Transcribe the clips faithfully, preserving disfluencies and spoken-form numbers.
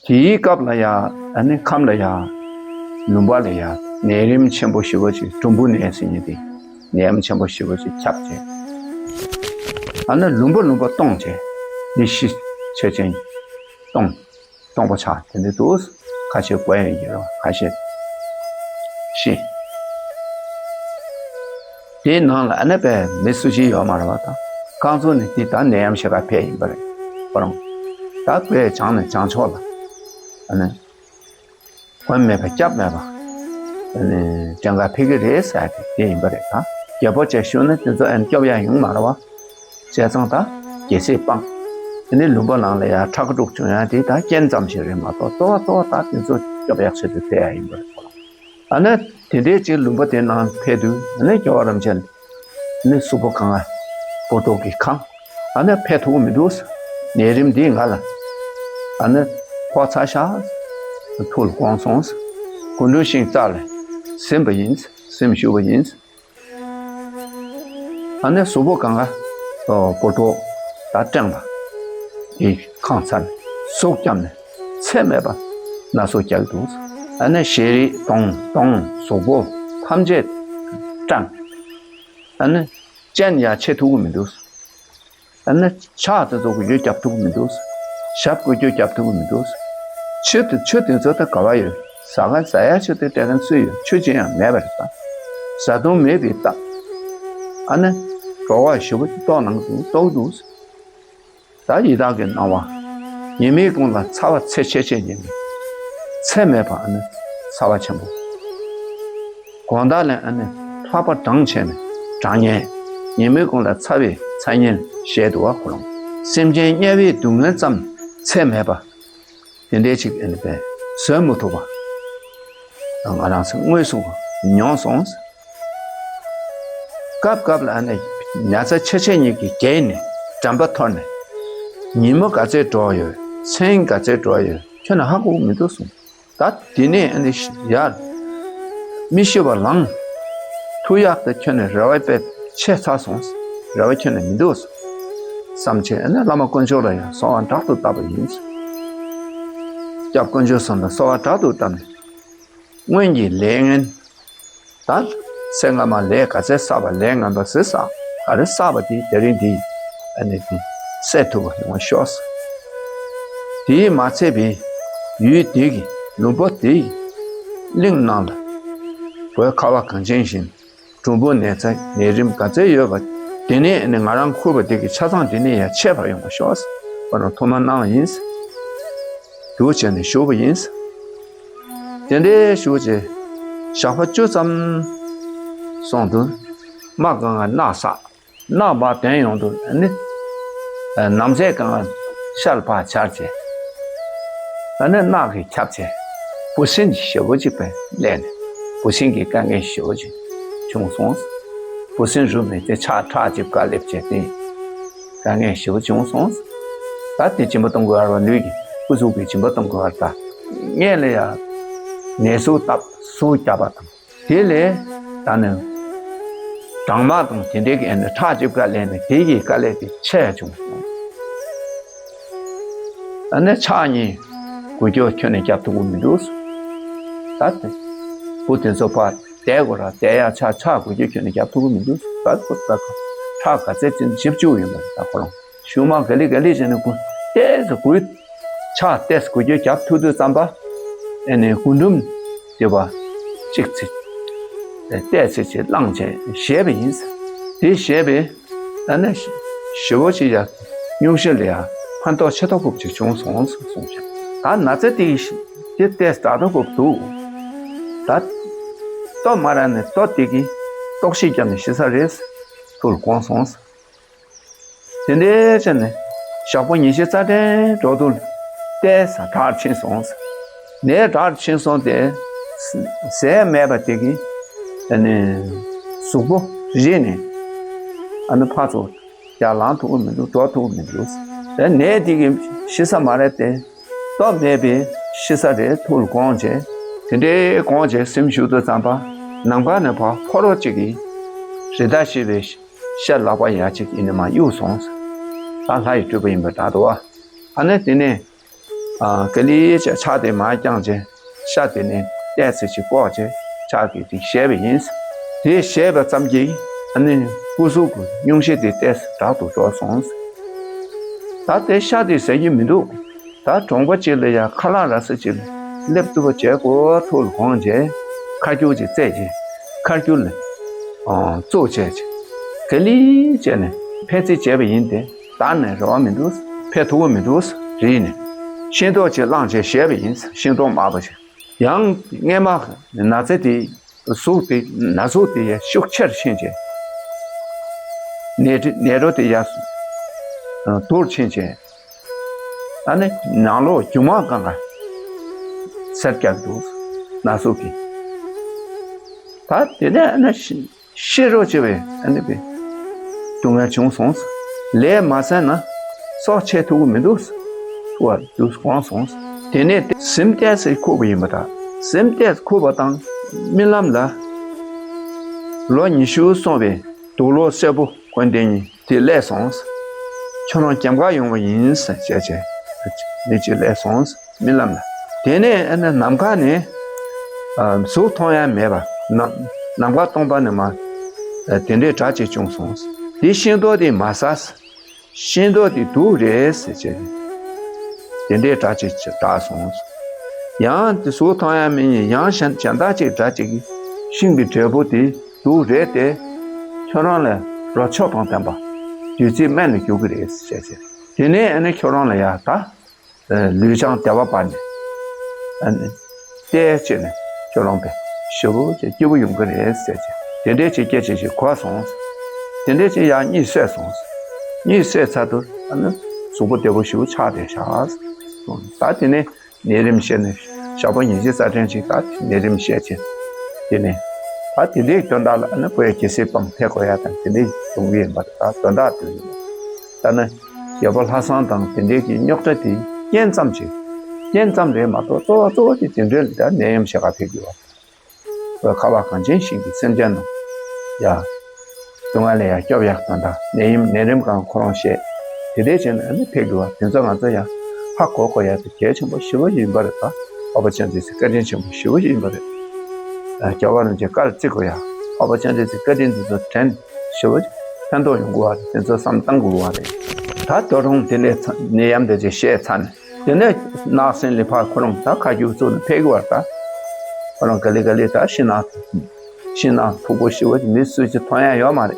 དེའི་སྐབས་ལ་ཡ་ཨ་ནི་ཁམས་ལ་ཡ་ལུང་པ་ལ་ཡ་ནད་རིམས་ཆེན་པོ་ཞེ་པོ་ཅིག་གྲུམ་བུ་ནད་ཟེར་མཁན་དེ་ནད་ཡམས་ཆེན་པོ་ཞེ་པོ་ཅིག་ཁྱབ་བྱས། ཨ་ནི་ལུང་པ་ལུང་པ་སྟོངས་བྱས། མི་ཤི་ཆ་ཅན་སྟོངས། སྟོང་པ་ཆགས་དེ་འདྲ་འདུག་ཁ་ཤས་གོ་ཡ་ཡོད་རེད་བ། ཁ་ཤས་ཤེས། དེའི་ནང་ལ་ཨ་ནི་པའི་མི་སུ་ཞིག་ཡོད་མ་རེད་བ། ད་རྐང་བཙུགས་ནས་དེ་ད་ནད་ཡམས་ཞེ་དྲག་འཕེལ་ཡིན་པ་རེད། ཁོ་རང་ད་བོད་བྱང་ནས་བྱང་ཕྱོགས་ལ་ཨ་ནི་གོན་མེད་པ་སྐྱབས་མེད་པ་ཨ་ནི་གྲངས་ཀ་འཕེལ་གི་རེད་ཟེར་ཏེ་དེ་ཡིན་པ་རེད། ད་རྒྱལ་པོ་ཅིག་བཞུགས་ན་དེ་ཚོ་ཨ་ནི་སྐྱོབ་ཡ་ཡོང་མ་རེད་བ། བྱས་ཙང་ད་རྒྱལ་སྲིད་སྤངས། དེ་ནས་ལུང་པ་ནང་ལ་ཡང་ཁྲག་དཀྲུག་བྱུང་ཡང་དེ་ད་རྐྱེན་ཙམ་ཞིག་རེད་མ་གཏོགས། གཙོ་བོ་གཙོ་བོ་ད་དེ་ཚོ་སྐྱོབ་ཡག་ཆེད་དུ་ཕེབས་ཡ་ཡིན་པ་རེད། ཨ་ནི་དེ་འདྲའི་ཅིག་ལུང་པ་དེ་ནང་ཕེབས་དུས་ཨ་ནི་རྒྱལ་བ་རིན་པོ་ཆེ་ནི་གཟུགས་པོ་གང་ག་སྤུ་མདོག་གིས་གང་། ཨ་ནི་ཕེབས་ཐུབ་ཀྱི་མི་འདུག་ནད་རིམས་འདིས་ང་ལ་ཨ་ནི་ཕོག་ཚར་ཤག་ཐུགས་ལ་དགོངས་སོང་། སྐུ་མདུན་ཤིང་རྩ་ལ་གཟིམས་པ་ཡིན། གཟིམས་བཞུགས་པ་ཡིན། ཨ་ནི་གཟུགས་པོ་གང་ག་སྤུ་མདོག་ད་སྐྲངས་པ་དེ་གང་ཚར་ནས་ཟུག་བརྒྱབ་ནས་ཚད་མེད་པ་སྣ་ཚོགས་རྒྱག་འདུག་ཨ་ནི་ཤེས་རིག་གདོང་གདོང་གཟུགས་པོ་ཐམས་ཅད་སྐྲངས། ཨ་ནི་སྤྱན་ཡང་ཕྱེ་ཐུབ་ཀྱི་མི་འདུག་ཨ་ནི་ཕྱག་དེ་ཚོ་འགུལ་སྐྱོད་རྒྱབ་ཐུབ་ཀྱི་མི་འདུག་ཞབས་འགུལ་སྐྱོད་རྒྱབ་ཐུབ་ཀྱི་མི་འདུག་ཆུ་དེ་ཆུ་དེ་ཚོ་ད་ག་བ་ཡོད། ཟ་ག་ཟ་ཡ་ཆུ་དེ་སྤྲད་མཁན་སུ་ཡོད། ཆུ་ཅི་ཡང་མེད་པ་རེད་ད། བཟའ་བཏུང་མེད་པའི་རྟགས། ཨ་ནི་བྲོ་བ་ཞེ་པོ་ཅིག་ལྟོགས་ནང་དུ་ལྟོགས་འདུག་ད་ཡི་དྭགས་ཀྱི་སྣང་བ། ཉི་མའི་གུང་ལ་ཚ་བ་ཚད་ཆེ་ཆེ་ཉིན་ནས་ཚད་མེད་པ་ཨ་ནི་ཚ་བ་ཆེན་པོ། དགོང་དག་ལ་ཨ་ནི་ལྷགས་པ་གྲང་བྱས་ནས་གྲང་ངར། ཉི་མའི་གུང་ལ་ཚ་བའི་ཚ་ངར་བཞད་འདུག་བ། ཁོ་རང་སེམས་ཅན་དམྱལ་བའི་སྡུག་བསྔལ་ཙམ་ཚད་མེད་པ་དེ་འདྲའི་ཅིག་ཨ་ནི་པས་བཟོད་མི་ཐུབ་པ་ང་རང་ཚོ་དངོས་སུ་མྱོང་སོང་། སྐབས་སྐབས་ལ་ཨ་ནི་ན་ཚ་ཆེ་ཆེ་ཉིད་ཀྱིས་བརྒྱལ་ནས་དྲན་པ་འཐོར་ནས། ཉིན་མོ་ག་ཚོད་འགྲོ་ཡོད། མཚན་ག་ཚོད་འགྲོ་ཡོད་ཁྱོན་ནས་ཧ་གོ་གི་མི་འདུག་གསུངས། ད་དེ་ནས་ཨ་ནི་ཡར་མི་ཤི་བ་ལངས། ཐུག་ཡག་དེ་ཁྱོན་ནས་རེ་བ་དཔེ་ཆད་ཚར་སོང་། རེ་བ་ཁྱོན་ནས་མི་འདུག་བསམ་བྱས་ཨ་ནི་བླ་མ་དཀོན་མཆོག་ལ་ཡང་གསོལ་བ་དྲག་ཏུ་བཏབ་པ་ཡིན། སྐྱབས་དཀོན་མཆོག་གསུམ་ལ་གསོལ་བ་དྲག་ཏུ་བཏབ་ནས། སྔོན་གྱི་ལས་ངན། ད་ཚེ་སྔ་མ་ལས་ག་ཚད་བསགས་པ་ལས་ངན་པ་ཟེར་བསགས་ག་རེ་བསགས་པ་དེ་དེ་རིང་འདི་ཨ་ནི་དེ་སེལ་ཐུབ་པ་ཡོང་བ་ཤོག་དེས་མ་ཚད་པའི་ཡུལ་དེ་གི་ལུང་པ་དེ་ཡི་གླིང་ནང་ལ་བོད་ཁ་བ་གངས་ཅན་བཞིན་གྲུམ་བུ་ནད་ཚ་ནད་རིམས་ག་ཚད་ཡོད་པ་དེ་ནས་ཨ་ནི་ང་རང་ཁུར་བ་དེ་གི་ཆ་ཚང་དེ་ནས་ཡང་ཆད་པ་ཡོང་བ་ཤོག་ཁོ་རང་ཐུགས་སྨོན་གནང་བ་ཡིན། འདུག་བྱས་ནས་བཞུགས་པ་ཡིན། དེ་འདྲའི་བཞུགས་བྱས་ཞག་པོ་བཅུ་ཙམ་སོང་དུས་རྨ་སྒང་ག་རྣག་བསགས། རྣག་མར་དོན་ཡོང་དུས་ཨ་ནི་ནམ་ཟས་སྒང་ག་ཤར་ཕར་འབྱར་བྱས། ཨ་ནི་རྣག་གིས་ཁྱབ་བྱས་འབུ་སྲིན་ཞེ་པོ་ཅིག་པས་བསླད་ནས་འབུ་སྲིན་གྱི་དཀའ་ངལ་ཞེ་པོ་ཅིག་བྱུང་སོང་། འབུ་སྲིན་རུབ་ནས་དེ་ཕྱག་ཁྲག་ཅིག་བཀའ་སླེབས་བྱས་ཏེ། དཀའ་ངལ་ཞེ་པོ་བྱུང་སོང་། ད་དེ་སྦྱིན་པ་གཏོང་དགོས་པ་ལུས་ཀྱི་སྐུ་གཟུགས་ཀྱི་སྦྱིན་པ་གཏོང་དགོས་པ་ད་སྔོན་ལ་ཡང་ནད་གཟུགས་བཏབ་ཟུག་བརྒྱབ་པ་དང་དེ་ལས་ད་ནི་སྦྲང་མ་དང་དེ་འདྲའི་གི་ཨ་ནི་ཁྲག་ཅིག་བཀའ་ལས་ནས་དེ་ཡི་དཀའ་ལས་དེ་ཆེ་བྱུང་སོང་། ཨ་ནི་ཕྱག་གཉིས་འགུལ་སྐྱོད་ཁྱོན་ནས་རྒྱབ་ཐུབ་ཀྱི་མི་འདུག་ད་དེ་བུ་དེ་ཚོ་ཕར་བསྡད་དགོས་ར་བསྡད་ཡ་ཆ་ཆག་དགོས་རྒྱུ་ཁྱོན་ནས་རྒྱབ་ཐུབ་ཀྱི་མི་འདུག་ད་ཁོ་ད་ཁོ་ཁྲག་ག་ཚད་ཅིག་བཞི་བཅུ་ཡོད་པ་རེད། ད་ཁོ་རང་གཞུག་མ་ག་ལེ་ག་ལེ་བྱས་ནས་ཁོ་ཏོག་ཙམ་དགོས་ཆག་ཏོག་ཙམ་དགོས་རྒྱུ་རྒྱབ་ཐུབ་དུས་ཙམ་པ་ཨེ་ནས་རྒུན་འབྲུམ་དེ་བ་གཅིག་ཚིག་ཏོག་ཙམ་ཅིག་བླངས་བྱས་བཞེས་པ་ཡིན། དེ་བཞེས་པས་ད་ནི་ཞེ་པོ་ཅིག་ཡ་སྙུང་གཞི་ལ་ཡ་ཕན་ཐོགས་ཆེ་ཏོག་ཁུབ་ཅིག་བྱུང་སོང་གསུངས་ཤག་ད་ན་ཚ་དེ་ཡི་དེ་ཏོག་ཙམ་དྲག་ཏོག་ཁུབ་འདུག་ད་ལྟོ་མ་རག་ནས་ལྟོ་དེ་གི་ལྟོགས་ཤི་བརྒྱབ་ནས་ཤི་ས་རེད། ཐུགས་ལ་དགོངས་སོང་། དེ་འདྲའི་ཆ་ནས་ཞག་པོ་ཉི་ཤུ་རྩ་ཕྲན་འགྲོ་དུས་ཏོག་ཙམ་དྲག་ཕྱིན་སོང་། ནད་དྲག་ཕྱིན་སོང་སྟེ་ཟས་མེད་པ་དེ་གིས་ཨ་ནི་གཟུགས་པོ་རིལ་ནས་ཨ་ནི་ཕར་ཚུར་ཡར་ལངས་ཐུབ་ཀྱི་མི་འདུག་འགྲོ་ཐུབ་ཀྱི་མི་འདུག་ནད་དེ་གིས་ཤི་ས་མ་རེད་དེ། ལྟོ་མེད་པས་ཤི་ས་རེད། ཐུགས་ལ་དགོངས་བྱས། དེ་འདྲའི་དགོངས་བྱས་སེམས་ཞུ་དུས་ཙམ་པ་ནམ་མཁའ་ནས་ཕར་ཕོ་རོག་ཅིག་གིས་རི་དྭགས་ཤི་བའི་ཤ་ལག་པ་ཡ་གཅིག་ཡིན་ནི་མ་གཡུགས་སོང་། ད་ལྷ་ཡི་སྤྲུལ་པ་ཡིན་པ་འདྲ་འདུག་ཨ། ཨ་ནི་དེ་ནས་ ཨ་ག་ལེ་བྱས་ཕྱག་དེ་མར་བརྐྱངས་བྱས། ཤ་དེ་ནས་ཏོག་ཙམ་ཅིག་བཀོག་བྱས་ཕྱག་གིས་དེ་བཞེས་པ་ཡིན། དེ་བཞེས་པ་ཙམ་གྱིས་ཨ་ནི་སྐུ་གཟུགས་ཀྱི་སྙུང་གཞི་དེ་ཏོག་ཙམ་དྲག་ཏུ་འགྲོ་སོང་། ད་དེ་ཤ་དེ་ཟ་གི་མི་འདུག་ད་གྲོང་པ་ཅིག་ལ་ཡ་ཁ་ལག་ར་ས་ཅིག་ལ་སླེབས་ཐུབ་པ་བྱས་གོ་ཐུགས་ལ་དགོངས་བྱས། ཁ་སྐྱུར་ཅིག་བཙལ་བྱས། ཁ་སྐྱུར་ལ་ཨ་བཙུགས་བྱས་བྱས། ག་ལེ་བྱས་ནས་ཕན་ཚུན་བྱས་པ་ཡིན་ཏེ། ད་ནི་རེ་བ་མི་འདུག་ཕན་ཐོགས་མི་འདུག་རིག་ནས། ཤིང་ཏོག་ཅིག་བླངས་བྱས་བཞེས་པ་ཡིན། ཤིང་ཏོག་དམར་པོ་ཞིག་ཡང་སྔས་མ་ན་ཚ་དེ་གཟུགས་དེ་ན་ཟུག་དེ་ཡང་ཤུགས་ཆེར་ཕྱིན་བྱས། ནད་ནད་རོ་དེ་ཡང་སྡུག་ཕྱིན་བྱས། ཨ་ནི་ནང་ལོགས་རྒྱུ་མ་གང་ག་སེར་སྐྱ་འདུག་ན་ཟུག་གིས། ད་དེ་ནས་ཨ་ནི་ཤི་ཤི་རོ་བྱེད་པའི་ཨ་ནི་པའི་སྡུག་བསྔལ་བྱུང་སོང་། ལས་མ་ཟད་ན་སྲོག་ཆད་ཐུབ་ཀྱི་མི་འདུག་ཐུ་བ་དུས་གོང་སོང་། དེ་ནས་གཟིམ་ཏོག་ཙམ་ཁུག་པ་ཡིན་པ་དང་། གཟིམ་ཏོག་ཙམ་ཁུག་པ་དང་རྨི་ལམ་ལ་ལོ་ཉི་ཤུ་སོང་བའི་དུག་ལོག་སེར་པོ་དགོན་སྡེ་གཉིས་དེ་སླེབས་སོང་། ཁྱོད་རང་རྒྱབ་ཁ་ཡོང་བ་ཡིན་ཟེར་བྱས་བྱས་མི་གཅིག་སླེབས་སོང་། རྨི་ལམ་ལ། དེ་ནས་ཨ་ནི་ནམ་མཁའ་ནས་ཨ་གཟུགས་མཐོང་ཡ་མེད་པ། ནམ་ནམ་མཁའ་སྟོང་པ་ནས་མར་ཨ་དེ་འདྲའི་སྒྲ་ཅིག་བྱུང་སོང་། དེ་ཤིང་ཏོག་དེ་མ་ཟ། ཤིང་ཏོག་དེ་དུག་རེད་ཟེར་བྱས། དེ་འདྲའི་སྒྲ་ཅིག་གྲགས་སོང་། ཡང་དེ་གཟུགས་མཐོང་ཡ་མེད་ནས་ཡང་གཞན་གཞན་དག་ཅིག་སྒྲ་ཅིག་གིས་ཤིང་གི་འབྲས་བུ་དེ་དུག་རེད་དེ། ཁྱོད་རང་ལ་རོ་མཆོག་དང་ལྡན་པ་བདུད་རྩིའི་སྨན་ལ་འགྱུར་གྱི་རེད་ཟེར་བྱས། དེ་ནས་ཨ་ནི་ཁྱོད་རང་ལ་ཡ་ད། ལུས་ཀྱང་བདེ་བ་འབར་ནས། ཨ་ནི། ལྟས་བྱས་ནས་ཁྱོད་རང་དཔེ་ཞེ་པོ་ཅིག་སྐྱིད་པོ་ཡོང་གི་རེད་ཟེར་བྱས། དེ་འདྲས་ཅིག་སྐད་ཆ་ཞིག་གོ་སོང་། དེ་འདྲས་ཅིག་ཡང་གཉིད་སད་སོང་། གཉིད་སད་ཚར་དུས་ཨ་ནི་གཟུགས་པོ་བདེ་པོ་ཞེ་པོ་ཆགས་བསྡད་ཤག་ད་དེ་ནས་ནད་རིམས་བཤད་ནས་ཞག་པོ་ཉི་ཤུ་རྩ་ཕྲན་ཅིག་ད་ནད་རིམས་བཤད་བྱས། དེ་ནས་ད་དེ་འདྲའི་དོན་དག་ལ་ཨ་ནི་བོད་ཡིག་གལ་སྲིད་པང་ཐེག་དགོས་ཡ་དང་དེ་འདྲའི་ཡོང་གི་ཡིན་པ་ད་དོན་དག་དེ་ཡིན་པ་ད་ནི། རྒྱལ་པོ་ལྷ་བཟང་དང་དེ་འདྲའི་གི་རྙོག་དྲ་དེ་རྐྱེན་ཙམ་ཅིག་རྐྱེན་ཙམ་རེད་མ་གཏོགས་གཙོ་བོ་གཙོ་བོ་དེ་དེ་འདྲའི་ལ་ནད་ཡམས་ཞེ་དྲག་ཕེབས་ཀྱི་ཡོད་པ། ཁ་བ་གངས་ཅན་ཞིང་གི་སེམས་ཅན་རྣམས་ཡ། སྡུག་བསྔལ་ལས་ཡ་སྐྱོབ་ཡག་དོན་དག་ནད་ཡམས་ནད་རིམས་གང་ཁོ་རང་བཤད། དེ་འདྲའི་བྱས་ནས་ཨ་ནི་ཕེབས་དགོས་པ་དེ་ཚོ་ང་ཚོ་ཡ་ཧ་གོ་དགོས་ཡ་དེ་གལ་ཆེན་པོ་ཞེ་པོ་ཡིན་པ་རེད། ད་འཕགས་པ་སྤྱན་རས་གཟིགས་བཀའ་དྲིན་ཆེན་པོ་ཞེ་པོ་ཡིན་པ་རེད། རྒྱལ་བ་རིན་པོ་ཆེ་བཀའ་བརྩི་དགོས་ཡ། འཕགས་པ་སྤྱན་རས་གཟིགས་བཀའ་དྲིན་དེ་ཚོ་དྲན། ཞེ་པོ་ཕན་ཐོགས་ཡོང་གི་བ་རེད། དེ་ཚོ་བསམ་བཏང་དགོས་བ་རེད། ད་དོ་རུང་དེ་ནས་ནད་ཡམས་དེ་ཚོ་བཤད་ཚར་ནས་དེ་ནས་ནགས་གསེང་ལས་ཕར་ཁོ་རང་ད་ཁ་རྒྱུག་བཙུགས་ནས་ཕེབས་ཀྱི་བར་ད་ཁོ་རང་ག་ལེ་ག་ལེ་ད་ཤིང་ནགས་ཤིང་ནགས་མཐུག་པོ་ཞེ་པོ་མི་སུ་ཅིག་མཐོང་ཡ་ཡོད་མ་རེད།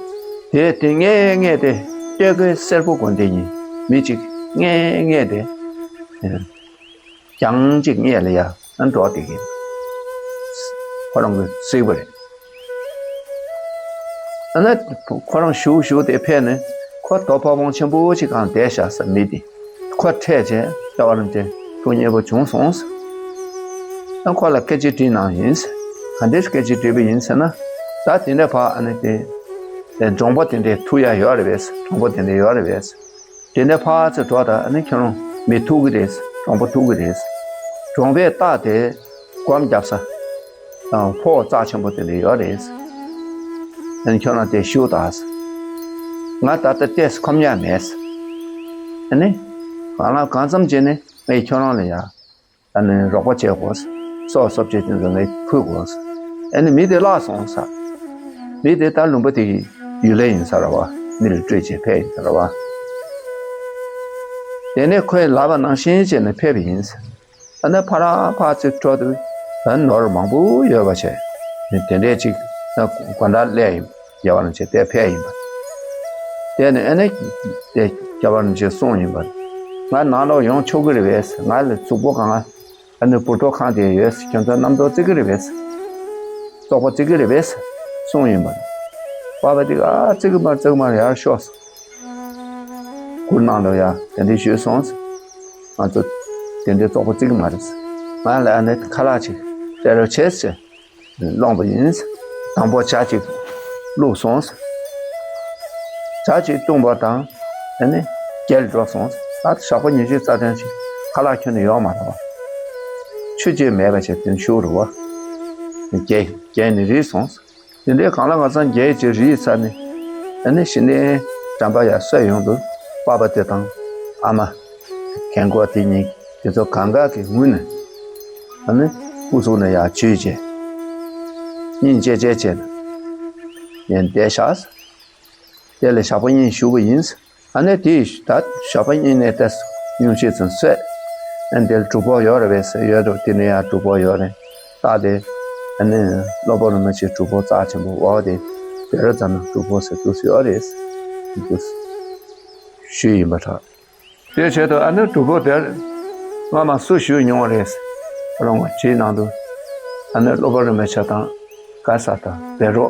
དེ་དེ་སྔས་སྔས་དེ་སྟོད་ཀའི་སེར་པོ་དགོན་སྡེ་ཡིན། མི་གཅིག་སྔས་སྔས་དེ་རྒྱང་གཅིག་སྔས་ལ་ཡ་ཨ་འགྲོ་བསྡད་ཀྱི་ཁོ་རང་གིས་གཟིགས་པ་རེད། ཨ་ནི་ཁོ་རང་ཞུགས་ཞུགས་ཏེ་ཕེབས་ནས་ཁོ་རྡོ་ཕ་བོང་ཆེན་པོ་ཅིག་སྒང་བསྡད་བཞག་ས་མི་དེ་ཁོ་འཕྲད་བྱས་རྒྱལ་བ་རིན་པོ་ཆེ་ཐུགས་མཉེས་པོ་བྱུང་སོང་། ཨ་ཁོ་ལ་སྐད་ཆ་དྲིས་གནང་ཡིན། ག་འདྲས་སྐད་ཆ་དྲིས་པ་ཡིན་ཟེར་ན། ད་དེ་འདྲ་ཕ་ཨ་ནི་དེ་གྲོང་པ་དེ་འདྲས་ཐུག་ཡ་ཡོད་རེད་པས། གྲོང་པ་དེ་འདྲས་ཡོད་རེད་པས། དེ་ནས་ཕར་ཚུར་འགྲོ་དང་ཨ་ནི་ཁྱོད་རང་མི་ཐུག་གི་རེད། གྲོང་པ་ཐུག་གི་རེད། གྲོང་པའི་ལྟག་དེ་སྒོམ་རྒྱབ་ས་དང་ཕོ་བོ་རྩ་ཆེན་པོ་དེ་འདྲ་ཡོད་རེད། ཨ་ནི་ཁྱོད་རང་དེ་བཞུགས་དང་། ང་ད་ལྟ་ལྟས་ཁོམ་ཡ་མེད། ཨ་ནི་གང་ལ་གང་འཚམ་བྱས་ནས་ངས་ཁྱོད་རང་ལ་ཡ། ཨ་ནི་རོགས་པ་བྱེད་དགོས། སྲོག་གསོབ་བྱེད་དེ་ཚོ་ངས་ཕུལ་དགོས། ཨ་ནི་མི་དེ་བརླག་སོང་ས། མི་དེ་ད་ལུང་པ་དེ་གི་ཡུལ་ལས་ཡིན་ས་རེད་བ། མི་ལ་སྤྲོད་བྱེད་ཕེབས་ཡིན་ས་རེད་བ། དེ་ནས་ཁོས་ལབ་པ་ནང་བཞིན་བྱས་ནས་ཕེབས་པ་ཡིན། ཨ་ནི་ཕར་ཕར་ཚུར་འགྲོ་དུས་ད་ནོར་མང་པོ་ཡོད་པ་བྱས། དེ་འདྲས་ཅིག་ད་དགོང་དག་སླེབས་ཡིན། རྒྱལ་བ་རིན་པོ་ཆེ་དེ་ཕེབས་ཡིན་པ། དེ་ནས་ཨ་ནི་དེ་རྒྱལ་བ་རིན་པོ་ཆེས་གསུངས་ཡིན་པ། ང་ནང་ལོགས་ཡོང་ཆོག་གི་རེད་པས། ང་ལ་གཟུགས་པོ་གང་ཨ་ནི་བུ་ཕྲུག་གང་དེ་ཡོད། ཁྱོད་ཚོ་རྣམ་རྟོག་བརྩི་གི་རེད་པས། བཙོག་པ་བརྩི་གི་རེད་པས་གསུངས་ཡིན་པ། པ་ཕ་དེ་ག་བརྩི་གི་མ་བརྩི་གི་མ་ཡར་ཤོག་ཟེར། གུར་ནང་ལ་ཡ་དེ་འདྲས་ཞུས་སོང་ཟེར། ང་ཚོ་དེ་འདྲས་བཙོག་པ་བརྩི་གི་མ་རེད་ཟེར། ང་ལ་ཨ་ནི་ཁ་ལག་ཅིག་སྤྲད་རོགས་བྱས་ཟེར། སློང་བ་ཡིན། དང་པོ་ཇ་གཅིག་བླུགས་སོང་། ཇ་གཅིག་བཏུངས་པ་དང་། ཨ་ནི་རྒྱལ་འགྲོ་སོང་། ད་ཞག་པོ་ཉི་ཤུ་རྩ་ཕྲན་ཞིག་ཁ་ལག་ཁྱོན་ནས་ཡོད་མ་རེད་བ། ཆུ་གཅིག་མེད་པ་བྱས་དེ་བཞུགས་རེད་བ། རྒྱལ་རྒྱལ་ནི་རིལ་སོང་། དེ་འདྲའི་གང་ལ་གང་འཚམ་རྒྱལ་གྱི་རིལ་ཚར་ནས། ཨ་ནི་ཕྱི་ནས་དྲན་པ་ཡར་གསོས་ཡོང་དུས་པ་ཕ་དེ་དང་ཨ་མ་རྒན་གོག་དེ་གཉིས། དེ་ཚོ་གང་ག་གི་ངུས་ནས། ཨ་ནི་སྐུ་གཟུགས་ནས་ཡར་བྱུས་བྱས། སྙིང་རྗེ་རྗེ་བྱས་ནས་ཡར་བསྡད་བཞག། དེ་ལས་ཞག་པོ་གཉིས་བཞུགས་པ་ཡིན། ཨ་ནི་དེ་ད་ཞག་པོ་གཉིས་ནས་ད་སྙུང་གཞི་ཚུན་ཚོད། ཨ་ནི་དེ་ལ་སྒྲུབ་ཕུག་ཡོད་རེད་པས་ཟེར། ཡོད་རེད། དེ་ནས་ཡར་སྒྲུབ་ཕུག་ཡོད་རེད། ད་དེ་ཨ་ནི་སློབ་དཔོན་རིན་པོ་ཆེ་སྒྲུབ་ཕུག་རྩ་ཆེན་པོ་འོག་དེ་བཻ་རོ་ཙ་ན་སྒྲུབ་ཕུག་ཟེར་དུས་ཡོད་རེད། དེ་དུས་ཞུས་ཡིན་པ་འདྲ། དེའི་ཆེད་དུ་ཨ་ནི་སྒྲུབ་ཕུག་དེར་སྔ་མ་སུ་བཞུགས་མྱོང་བ་རེད། ཁོ་རང་བ་བྲིས་གནང་འདུག། ཨ་ནི་སློབ་དཔོན་རིན་པོ་ཆེ་དང་ག་ས་དང་བཻ་རོ།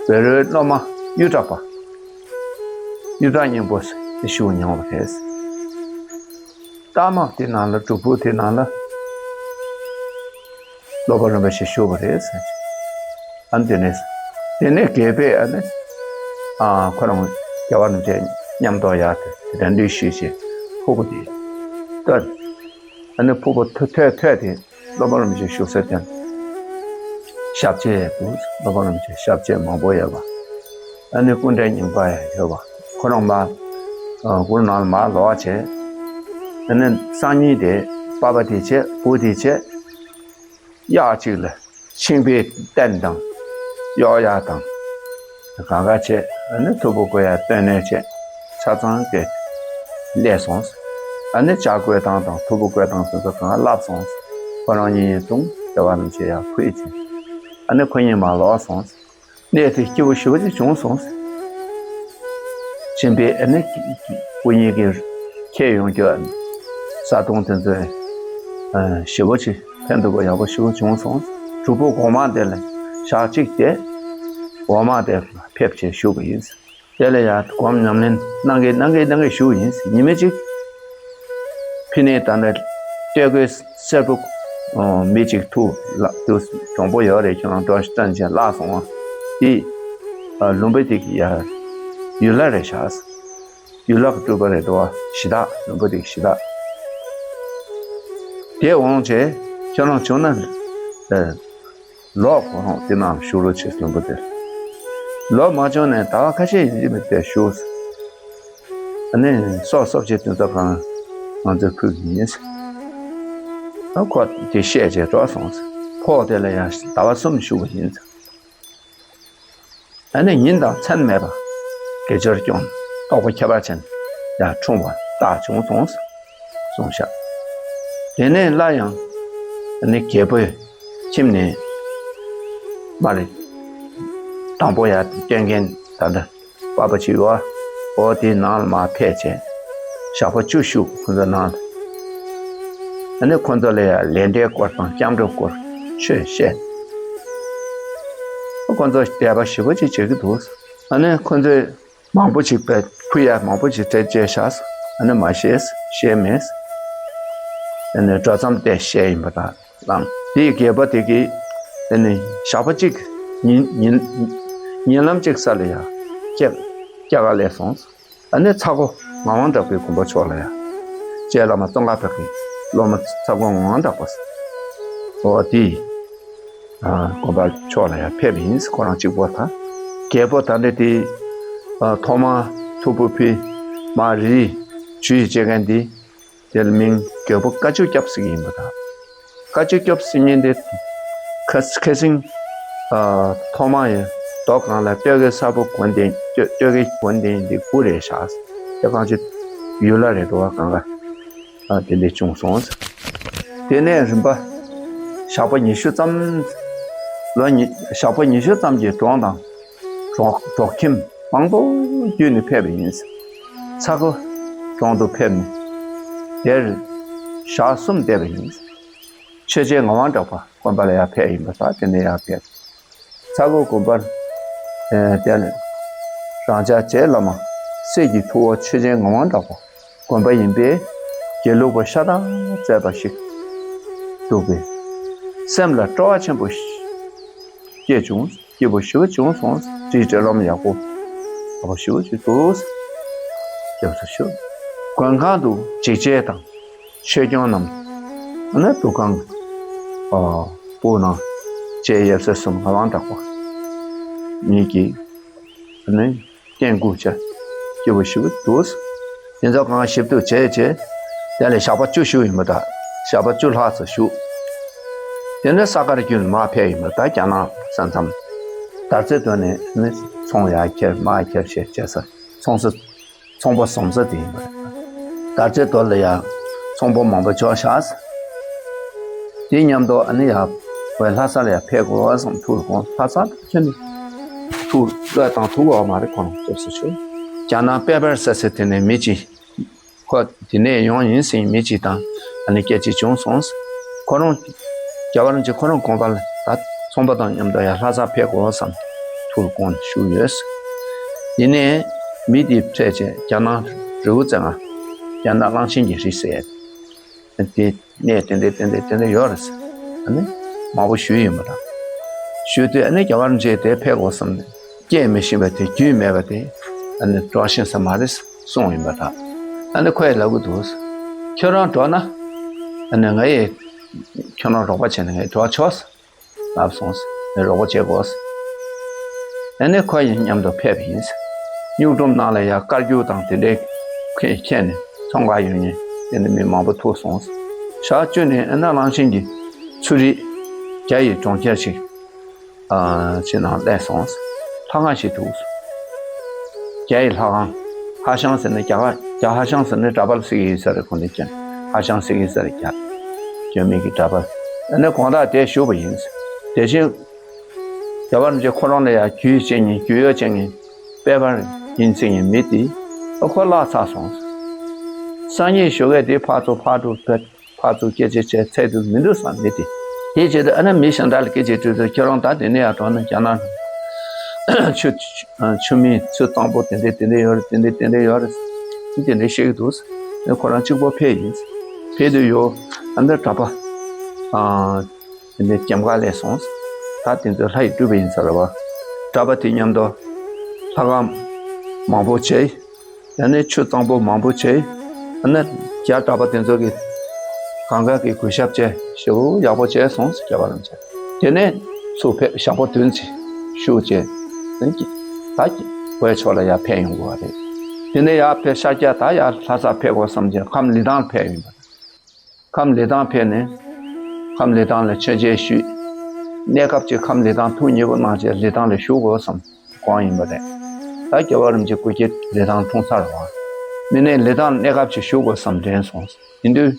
བཻ་རོའི་སློབ་མ་གཡུ་བྲག་པ། གཡུ་བྲག་སྙིང་པོ་དེ་བཞུགས་མྱོང་བ་རེད། རྟགས་མ་དེ་ནང་ལ་སྒྲུབ་ཕུག་དེ་ནང་ལ། སློབ་དཔོན་རིན་པོ་ཆེ་བཞུགས་པ་རེད་ཟེར། ཨ་ནི་དེ་ནས་དེ་ནས་རྒྱལ་པོས་ཨ་ནི་ཨ་ཁོ་རང་རྒྱལ་བ་རིན་པོ་ཆེ་མཉམ་དུ་ཡར་དེ་དེ་འདྲ་ལུས་ཞུས་བྱས་ཕུག་པ་དེ་ཐོས། ཨ་ནི་ཕུག་པ་ཐོས་ཐོས་ཐོས་དེ་སློབ་དཔོན་རིན་པོ་ཆེ་བཞུགས་ས་དེ་ཞབས་རྗེས་འདུག། སློབ་དཔོན་རིན་པོ་ཆེ་ཞབས་རྗེས་མང་པོ་ཡོད་པ། ཨ་ནི་སྐུ་ཕྲེང་རྙིང་པ་ཡང་ཡོད་པ། ཁོ་རང་མར་གུར་ནང་ལ་མར་ལོག་བྱས། ཨ་ནི་སང་ཉིན་དེ་པ་ཕ་དེ་བྱས་བུ་དེ་བྱས། གཡག་གཅིག་ལ་ཤིང་བལ་སྟན་དང་། གཡོག་ཡ་དང་། གང་ག་བྱས། ཨ་ནི་ཐུ་བོ་ཀོ་ཡ་སྟོན་ནས་བྱས། ཆ་ཚང་དེ་སླེབས་སོང་། ཨ་ནི་ཇ་བསྐོལ་སྟངས་དང་ཐུ་བོ་བསྐོལ་སྟངས་དེ་ཚོ་གང་བསླབས་སོང་། ཁོ་རང་གཉིས་ཡིན་དུང་རྒྱལ་བ་རིན་པོ་ཆེ་ཡར་ཁུལ་བྱས། ཨ་ནི་ཁོ་གཉིས་མར་ལོག་སོང་། གནས་དེ་སྐྱིད་པོ་ཞེ་པོ་ཅིག་བྱུང་སོང་། ཁྱིམ་པའི་ཨ་ནི་སྐུ་ཉིད་ཀྱི་ཁྱེད་ཡོང་རྒྱུ་ཨ་ནི་བཟའ་བཏུང་དེ་ཚོ་ཞེ་པོ་ཅིག་ཕན་ཐོགས་པ་ཡག་པོ་ཞེ་པོ་བྱུང་སོང་། གྲུབ་ཕུག་གོང་མ་དེ་ལ་ཞག་གཅིག་བསྡད། འོག་མ་དེ་ལ་ཕེབས་བྱས་བཞུགས་པ་ཡིན། དེ་ལ་ཡང་སྒོམ་ཉམས་ལེན་གནང་གིན་གནང་གིན་གནང་གིན་བཞུགས་ཡིན། ཉི་མ་གཅིག་ཕི་ནས་ད་ནི་སྟོད་གོས་སེར་པོ་མི་གཅིག་ཐུག་ལ་དུ་གྲོང་པོ་ཡོད་རེད། ཁྱོད་རང་འགྲོ་སྟོན་བྱས་བརླག་སོང་བ། དེ་ལུང་པ་དེ་གི་ཡ་ཡུལ་ལྷ་རེད་ཤག། ཡུལ་ལྷ་གི་སྤྲུལ་པ་རེད་འདུག་བ། གཞི་བདག་ལུང་པ་དེ་གི་གཞི་བདག་དེ་འོང་བྱས་ཁྱོད་རང་བྱུང་ན། ལོག་ཁོ་རང་དེ་ནང་བཞུགས་རོགས་བྱེད་ཟེར་པ་དེ། ལོག་མ་བྱུང་ནས་ཟླ་བ་ཁ་ཤས་ཡིན་གཅིག་མིན་དེ་བཞུགས། ཨ་ནི་སྲོག་གསོབ་བྱེད་དུས་ཚོད་གང་ང་ཚོས་ཕུལ་གྱི་ཡིན། ཨ་ཁོ་དེ་བཤད་བྱས་འགྲོ་སོང་། ཕོགས་དེ་ལ་ཡང་ཟླ་བ་གསུམ་བཞུགས་པ་ཡིན། ཨ་ནི་ཉིན་དང་མཚན་མེད་པ་དགེ་སྦྱོར་སྐྱོང་རྟོགས་པ་ཁྱད་པར་ཅན་ཡང་འཁྲུངས་པ་རྟགས་བྱུང་སོང་། གསུངས་ཤག། དེ་ནས་སླར་ཡང་ནི་རྒྱལ་པོའི་ཁྱིམ་ནས་མར་དང་པོ་ཡར་བསྟན་མཁན་ད་ལྟ་པ་ཕ་ཅིག་ཡོད། འོ་དེའི་ནང་ལ་མར་ཕེབས་བྱས་ཞག་པོ་བཅུ་བཞུགས། ཁོ་ཚོ་ནང་ལ་ཨ་ནི་ཁོ་ཚོ་ལ་ཡང་ལས་འབྲས་སྐོར་དང་སྐྱབས་འགྲོ་སྐོར་ཆོས་བཤད། ཁོ་ཚོ་དད་པ་ཞེ་པོ་ཅིག་བྱེད་ཀྱི་འདུག། ཨ་ནི་ཁོ་ཚོས་མང་པོ་ཞིག་པའི་ཕུ་ཡ་མང་པོ་ཞིག་སྤྲད་བྱས་བཞག། ཨ་ནི་མ་བཤད། བཤད་མེད། ཨ་ནི་འགྲོ་མཚམས་དེ་བཤད་ཡིན་པ་དང་། དེའི་རྒྱལ་པོ་དེ་གིས་ཨ་ནི་ཞག་པོ་གཅིག་ཉིན་ཉིན་ཉིན་ལམ་གཅིག་ས་ལ་ཡ་སྐྱེ་སྐྱེ་ག་སླེབས་སོང་། ཨ་ནི་ཚ་སྒོ་ངག་དབང་གྲགས་པའི་དགོན་པ་ཕྱོགས་ལ་ཡ་རྗེ་བླ་མ་ཙོང་ཁ་པ་གི་སློབ་མ་ཚ་སྒོ་ངག་དབང་གྲགས་པ་ཟེར། འོ་དེ། དགོན་པ་ཕྱོགས་ལ་ཡང་ཕེབས་ཡིན། ཁོ་རང་གཅིག་པོ་དང་། རྒྱལ་པོ་ད་འདྲ་དེ་ཐོག་མ་ཐུ་བོ་ཕི་མ་རི་ཇུས་བྱེད་མཁན་དེ་དེར་མིང་རྒྱལ་པོ་དཀའ་སྤྱད་སྐྱབས་ཟེར་གྱི་ཡིན་པ་དང་། དཀའ་སྤྱད་སྐྱབས་ཟེར་མཁན་དེ་ཁ་ཁ་སང་ཐོག་མ་ཡི་རྡོ་སྒང་ལ་སྟོད་ཀའི་ས་ཕོ་གོན་ཏེ་སྟོད་སྟོད་ཀའི་གོན་ཏེ་འདི་སྐུ་རེད་ཤག། དེ་གང་ཅི་ཡུལ་ལྷ་རེད་འདུག་བ། གང་ག་ཨ་དེ་འདྲ་བྱུང་སོང་། དེ་ནས་རིམ་པ་ཞག་པོ་ཉི་ཤུ་ཙམ། ལོ་ཉི་ཞག་པོ་ཉི་ཤུ་ཙམ་གྱི་གྲོང་དང་གྲོག་གྲོག་ཁྱིམ་མང་པོ་བརྒྱུད་ནས་ཕེབས་པ་ཡིན། ཚ་སྒོ་གྲོང་དུ་ཕེབས་ནས་དེར་ཞག་གསུམ་བསྡད་པ་ཡིན། ཆོས་རྗེ་ངག་དབང་གྲགས་པ་དགོན་པ་ལ་ཡར་ཕེབས་ཡིན་པ་དང་། དེ་ནས་ཡར་ཕེབས། ཚ་སྒོ་དགོན་པར་ཨེ་དེ་ནས་རང་ཅག་རྗེ་བླ་མ་སྲས་ཀྱི་ཐུ་བོ་ཆོས་རྗེ་ངག་དབང་གྲགས་པ་དགོན་པ་ཡིན་པས་དགེ་ལུགས་པ་ཤ་སྟག་མཛད་པ་ཞིག་འདུག་པས་སེམས་ལ་སྤྲོ་བ་ཆེན་པོ་སྐྱེས་བྱུང་། སྐྱིད་པོ་ཞེ་པོ་བྱུང་སོང་། རིགས་འབྲེལ་ལམ་ཡག་པོ་ཡག་པོ་ཞེ་པོ་ཅིག་འདུག། སྐྱབས་སུ་མཆི། མགོན་ཁང་དུ་འཇིགས་བྱེད་དང་ཆོས་སྐྱོང་རྣམས་ཨ་ནི་འདུ་ཁང་ཨ་སྤུ་ནང་རྗེ་ཡབ་སྲས་གསུམ་ངག་དབང་གྲགས་པ་ཉིད་ཀྱིས་ཨ་ནི་བསྟེན་བཀུར་བྱས། སྐྱིད་པོ་ཞེ་པོ་འདུག། དེ་ཚོ་གང་ཞིབ་ཏུ་བྱས་བྱས་ དེ་ལས་ཞག་པ་བཅུ་བཞུགས་ཡིན་པ་འདྲ། ཞག་པ་བཅུ་ལྷག་ཙམ་བཞུགས། དེ་ནས་ས་དཀར་རྒྱུད་ལ་མར་ཕེབས་ཡིན་པ་འདྲ། རྒྱ་ནག་ས་མཚམས། དར་རྩེ་སྡོད་ནས་ནི་ཚོང་ཡར་ཁྱེར་མར་ཁྱེར་བྱས་བྱས་ས་ཚོང་ས། ཚོང་པ་བཟང་ས་དེ་ཡིན་པ་རེད། དར་རྩེ་རྡོ་ལ་ཡང་ཚོང་པ་མང་པོ་འབྱོར་ཤག་དེ་མཉམ་དུ་ཨ་ནི་ཡང་བོད་ལྷ་ས་ལ་ཡང་ཕེབས་དགོས་བསམ། ཐུགས་ལ་དགོངས། ལྷ་ས་ཁྱོན་ནས་ཐུགས་བློས་བཏང་ཐུབ་ཡོད་མ་རེད། ཁོང་སྐྱབས་སུ་མཆིའོ། རྒྱ་ནག་པེ་པར་ཟེར་ས་དེ་ནས་མི་གཅིག་ཁོ་དེ་ནས་ཡོང་ཡིན་ཟེར་མི་གཅིག་དང་ཨ་ནི་སྐད་ཆ་བྱུང་སོང་། ཁོ་རང་རྒྱལ་བ་རིན་པོ་ཆེ་ཁོ་རང་དགོངས་པ་ལ་ད་ཚོང་པ་དང་མཉམ་དུ་ཡང་ལྷ་སར་ཕེབས་དགོས་བསམ་ཐུགས་ལ་དགོངས་ནས་བཞུགས་ཡོད། ཡིན་ནའི་མི་དེ་ཕལ་ཆེར་རྒྱ་ནག་རི་བོ་རྩེ་ལྔ་རྒྱ་ནག་གླང་ཆེན་གྱི་རི་ཟེར་ཡས་དེ་གནས་དེ་འདྲ་དེ་འདྲ་དེ་འདྲ་ཡོད་རེད་ཟེར། ཨ་ནི་མང་པོ་ཞུས་ཡིན་པ་དང་། ཞུས་དུས་ཨ་ནི་རྒྱལ་བ་རིན་པོ་ཆེ་དེ་ཕེབས་དགོས་བསམ་ནས་སྐྱེས་མི་ཤེས་པ་དེ་རྒྱུས་མེད་པ་དེ་ཨ་ནི་གྲོགས་ཤིང་ས་མ་རེད་གསུངས་ཡིན་པ་དང་། ཨ་ནི་ཁོས་ལབ་གི་འདུག་ཁྱོད་རང་འགྲོ་ན་ཨ་ནི་ང་ཡི་ཁྱོད་རང་རོགས་པ་བྱས་ནས་ངས་འགྲོ་ཆོག་ཟེར་ལབ་སོང་ཟེར། ངས་རོགས་པ་བྱེད་དགོས་ཟེར། ཨ་ནི་ཁོ་ཡང་མཉམ་དུ་ཕེབས་ཡིན་ཟེར། གཡུང་དྲུང་ནང་ལ་ཡང་བཀའ་བརྒྱུད་དང་དེ་འདྲའི་ཁྱེར་ནས་ཚོང་ཁང་ཡོད་མཁན་དེ་འདྲ་མི་མང་པོ་ཐུག་སོང་ཟེར། ཞག་བཅུ་ནས་ཨ་ནི་གླང་ཆེན་གྱི་ཚུ་རིག་རྒྱ་ཡི་གྲོང་ཁྱེར་ཞིག་ཨ་ཕྱི་ནང་སླེབས་སོང་། ལྷ་ཁང་ཞིག་འདུག་རྒྱ་ཡི་ལྷ་ཁང་། ཧ་ཤང་ཟེར་ནས་རྒྱ་གར་རྒྱ་ཧ་ཤང་ཟེར་ནས་འདྲ་པར་ཟེར་གྱི་ཡོད་ས་རེད། ཁོང་ཚོས་ཀྱང་ཧ་ཤང་ཟེར་གྱི་ཡོད་ས་རེད། རྒྱ་བོད་མི་གི་འདྲ་པར། ཨ་ནི་དགོང་དག་དེར་བཞུགས་པ་ཡིན། དེ་བཞིན་རྒྱལ་བ་རིན་པོ་ཆེ་ཁོ་རང་ལ་ཡང་རྒྱུས་བྱེད་མཁན་རྒྱུས་ཡོད་བྱེད་མཁན་དཔལ་འབར་ཡིན་ཟེར་མཁན་མི་དེ་ཨ་ཁོ་བརླག་ཚར་སོང་། སང་ཉིན་ཞོགས་ཀས་དེ་ཕར་ཚུར་ཕར་འགྲོ་ཕེབས། ཕར་ཚུར་སྐད་ཆ་བྱས་ཚད་དུ་མི་འདུག་བསམ་མི་དེ། དེ་བྱེད་དུས་ཨ་ནི་མི་གཞན་དག་ལ་སྐད་ཆ་དྲིས་དུས་ཁྱེད་རང་ད་དེ་ནས་ཡར་འགྲོ་ན་རྒྱ་ནག་ཆུ་ཆུ་མིག་ཆུ་གཙང་པོ་དེ་འདྲས་དེ་འདྲས་ཡོད་རེད། དེ་འདྲས་དེ་འདྲས་ཡོད་རེད། དེ་འདྲས་བཤད་ཀྱི་འདུག་ཨ་ཁོ་རང་གཅིག་པོ་ཕེབས་ཡིན། ཕེབས་དུས་ཡོ་ཨ་འདི་གྲྭ་པ་དེ་འདྲས་འཇམ་ག་སླེབས་སོང་། ད་དེ་ཚོ་ལྷ་ཡི་སྤྲུལ་པ་ཡིན་ས་རེད་བ། གྲྭ་པ་དེ་མཉམ་དུ་ལྷ་ཁང་མང་པོ་བྱས། ཡང་ན་ཆུ་གཙང་པོ་མང་པོ་བྱས། ཡང་ན་རྒྱ་གྲྭ་པ་དེ་ཚོ་གིས་གང་ག་གི་གུས་ཞབས་བྱས་ཞེ་པོ་ཡག་པོ་བྱས་སོང་ཟེར། རྒྱལ་བ་རིན་པོ་ཆེ། དེ་ནས་ཚུར་ཕེབས་ཞག་པོ་བདུན་ཙམ་བཞུགས་བྱས། ད་བོད་ཕྱོགས་ལ་ཡར་ཕེབས་ཡོང་དགོས་པ་རེད། དེ་ནས་ཡར་ཕེབས་ཤར་རྒྱག་ད་ཡར་ལྷ་སར་ཕེབས་དགོས་བསམ་བྱས་ཁམས་ལི་ཐང་ལ་ཕེབས་ཡོང་པ་རེད། ཁམས་ལི་ཐང་ཕེབས་ནས་ཁམས་ལི་ཐང་ལ་མཆོད་མཇལ་ཞུས། གནས་སྐབས་ཅིག་ཁམས་ལི་ཐང་ཐུགས་མཉེས་པོ་གནང་བྱས་ལི་ཐང་ལ་བཞུགས་དགོས་བསམ་དགོངས་ཡིན་པ་རེད། ད་རྒྱལ་བ་རིན་པོ་ཆེ་སྐུ་སྐྱེ་ལི་ཐང་འཁྲུངས་ས་རེད་བ། དེ་ནས་ལི་ཐང་གནས་སྐབས་ཅིག་བཞུགས་དགོས་བསམ་དྲན་སོང་། ཡིན་དུས་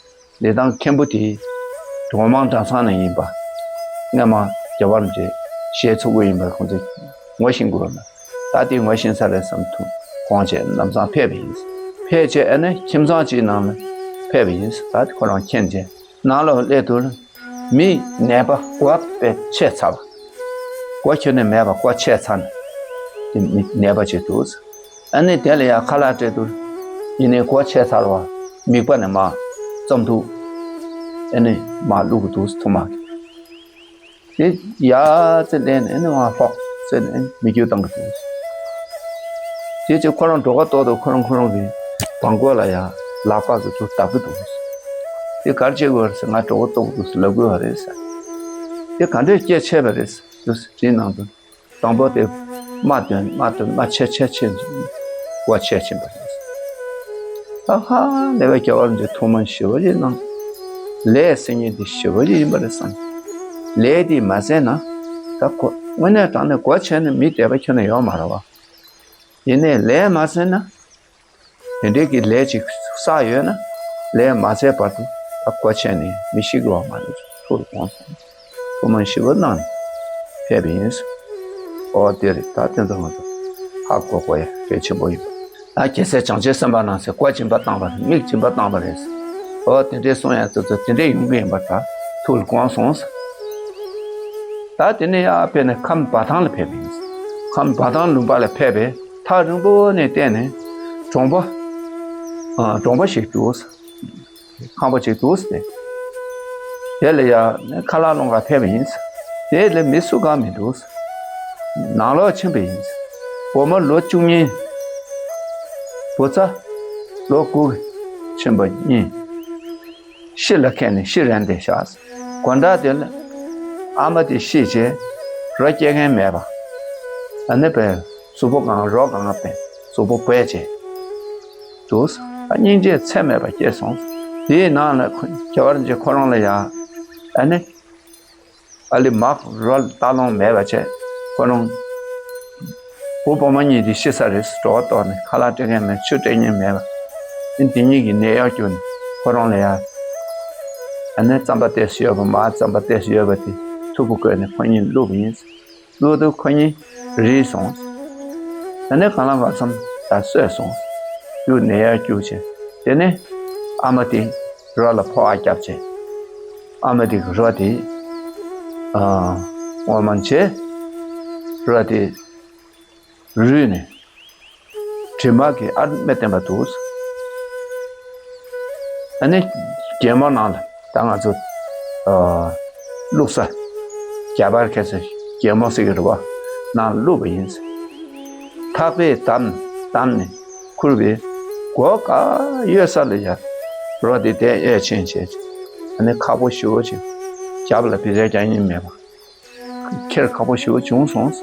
ལི་ཐང་མཁན་པོ་དེ་སྒྲོལ་མ་གྲྭ་ཚང་ནས་ཡིན་པ། སྔོན་མ་རྒྱལ་བ་རིན་པོ་ཆེ་ཞལ་འཚོ་གི་ཡིན་པ་ཁོང་ཚོས་ངོ་ཤེས་དགོས་ན། ད་དེ་ངོ་ཤེས་ས་རེད་བསམ་ཐུགས་དགོངས་བྱས་ལམ་སང་ཕེབས་པ་ཡིན། ཕེབས་བྱས་ཨ་ནི་ཁྱིམ་ཚང་གཅིག་ནང་ལ་ཕེབས་པ་ཡིན། ད་དེ་ཁོ་རང་མཁྱེན་བྱས་ནང་ལ་སླེབས་དུས་མི་ནད་པ་མགོ་དཔེ་ཆད་ཚར་བ། མགོ་ཁྱོན་ནས་མེད་པ་མགོ་ཆད་ཚར་ནས་དེ་མི་ནད་པ་ཅིག་འདུག་ཨ་ནི་དེ་ལ་ཡང་ཁ་ལག་སྤྲད་དུས་ཡིན་ནའི་མགོ་ཆད་ཚར་བ་མིད་པ་ནས་མར་རྩམ་ཐུག་ཨ་ནི་མར་བླུགས་ཀྱི་འདུག་ཐུར་མ་གིས། དེ་ཡར་ཙེ་ལེན་ནས་ནི་མར་ལྷོག་ཙེ་ནས་མིད་རྒྱུ་བཏང་གི་འདུག་དེ་ཚེ་ཁོ་རང་གྲོད་ཁོག་ལྟོགས་དུས་ཁོ་རང་ཁོ་རང་གི་བང་གོ་ལ་ཡར་ལག་པ་གིས་ཚུར་བརྡབ་ཀྱི་འདུག་དེ་ག་རེ་བྱེད་དགོས་རེད་ཟེར། ང་གྲོད་ཁོག་ལྟོགས་འདུག་ཟེར་ལབ་དགོས་པ་རེད་ཟེར། དེ་ག་འདྲས་སྐད་ཆད་པ་རེད་ཟེར་དུས་དེའི་ནང་དུ་དང་པོ་དེ་རྨ་བཏོན། རྨ་བཏོན། རྨ་ཆད་ཆད་ཆད་མགོ་ཆད་ཕྱིན་པ་རེད། ད་ཧ་ལས་པའི་རྒྱལ་བ་རིན་པོ་ཆེ་ཐུགས་སྨོན་ཞེ་པོ་ཅིག་གནང་། ལས་ཟེར་མཁན་དེ་ཞེ་པོ་ཅིག་ཡིན་པ་རེད་བསམ། ལས་དེ་མ་ཟད་ན་ད་གོ་དངོས་གནས་དྲང་གནས་མགོ་ཆད་ནས་མི་བསྡད་པ་ཁྱོན་ནས་ཡོད་མ་རེད་བ། ཡིན་ནའི་ལས་མ་ཟད་ན། དེ་འདྲའི་གི་ལས་ཅིག་བསགས་ཡོད་ན། ལས་མ་ཟད་བར་དུ་ད་མགོ་ཆད་ནས་མི་ཤི་གི་བ་མ་རེད། ཐུགས་ལ་དགོངས་སོང་། ཐུགས་སྨོན་ཞེ་པོ་གནང་ནས་ཕེབས་པ་ཡིན། ཨོ་དེ་རེད། ད་དེ་ཚོ་ང་ཚོ་ཧ་གོ་དགོས་ཡ་གལ་ཆེན་པོ་ཡིན། ད་རྒྱལ་སྲས་བྱང་ཆུབ་སེམས་དཔའ་རྣམས་ཟེར་མགོ་སྦྱིན་པ་བཏང་བ་རེད། མིག་སྦྱིན་པ་བཏང་བ་རེད། ཨོ་དེ་འདྲའི་གསུང་ཡ་ཚོ་ཚོ་དེ་འདྲའི་ཡོང་གི་ཡིན་པ་ད་ཐུགས་ལ་དགོངས་སོང་། ད་དེ་ནས་ཡར་ཕེབས་ནས་ཁམས་འབའ་ཐང་ལ་ཕེབས་པ་ཡིན། ཁམས་འབའ་ཐང་ལུང་པ་ལ་ཕེབས་པས་ཐག་རིང་པོ་ནས་བལྟས་ནས་གྲོང་པ། ཨ་གྲོང་པ་ཞིག་འདུག་ཁང་པ་ཅིག་འདུག་ཟེར། དེ་ལ་ཡ་ཁ་ལག་སློང་ག་ཕེབས་པ་ཡིན། དེ་ལ་མི་སུ་གང་མི་འདུག་ནང་ལོགས་ཕྱིན་པ་ཡིན། བུ་མོ་ལོ་བཅུ་གཉིས། བུ་ཚ་ལོ་དགུ་ཕྱིན་པ་གཉིས། ཤི་ལ་ཁད་ནས་ཤི་རན་བསྡད་ཤག་དགོང་དག་དེ་ལ་ཨ་མ་དེ་ཤི་རྗེས་རོ་སྐྱེལ་མཁན་མེད་པ། ཨ་ནི་པས་གཟུགས་པོ་གང་རོ་གང་པས་གཟུགས་པོ་བརྐོས་རྗེས། འདུག་ད་སྙིང་རྗེ་ཚད་མེད་པ་སྐྱེས་སོང་ དེའི་ནང་ལ་ཁོ་རྒྱལ་བ་རིན་པོ་ཆེ་ཁོ་རང་ལ་ཡང་ཨ་ནི། ཨ་ལི་མག་རོ་ལ་སྟག་ལུང་མེད་པ་བྱས། ཁོ་རང་བུ་བུ་མོ་གཉིས་དེ་ཤི་ས་རེད། གྲོད་ཁོག་ལྟོགས་ནས་ཁ་ལག་སྤྲད་མཁན་མེད། ཆུ་སྤྲད་མཁན་མེད་པ། ཨ་ནི་དེ་གཉིས་ཀྱིས་ནད་གཡོག་བསྐྱུར་ནས་ཁོ་རང་ལ་ཡ། ཨ་ནི་རྩམ་པ་ཏོག་ཙམ་ཡོད་པ། མར་རྩམ་པ་ཏོག་ཙམ་ཡོད་པ་དེ་ཐུར་བུ་བཀོལ་ནས་ཁོ་གཉིས་བླུགས་པ་ཡིན། བླུགས་དུས་ཁོ་གཉིས་རིལ་སོང་། དེ་ནས་གང་ལ་གང་འཚམ་ད་སོས་སོང་། རྒྱུ་ནད་ཡག་རྒྱུ་བྱས། དེ་ནས་ཨ་མ་དེ་རོ་ལ་ཕོ་བ་བརྒྱབ་བྱས། ཨ་མ་དེ་གི་རོ་དེ་ཨ་ངོ་མ་བྱས། རོ་དེ་རུལ་ནས་དྲི་མ་གིས་ཨ་རྨས་བསྟན་པ་འདུག་ཨ་ནི་རྒྱལ་མོ་ནང་ལ་ད་ང་ཚོ་ཨ་བླུགས་ས་རྒྱ་བལ་ཁ་ས་རྒྱལ་མོ་ཟེར་གི་རེད་བ། ནང་ལ་བླུགས་པ་ཡིན། ཐག་པས་བསྡམས་བསྡམས་ནས་ཁུར་བའི་སྒོ་ག་ཡོད་ས་ལ་ཡ་རོ་དེ་དེ་གཡས་ཕྱིན་བྱས། ཨ་ནི་ཁག་པོ་ཞེ་པོ་ཅིག་རྒྱབ་ལ་བི་ཟའི་རྒྱ་ཡིན་མེད་པ། ཁྱེར་ཁག་པོ་ཞེ་པོ་བྱུང་སོང་།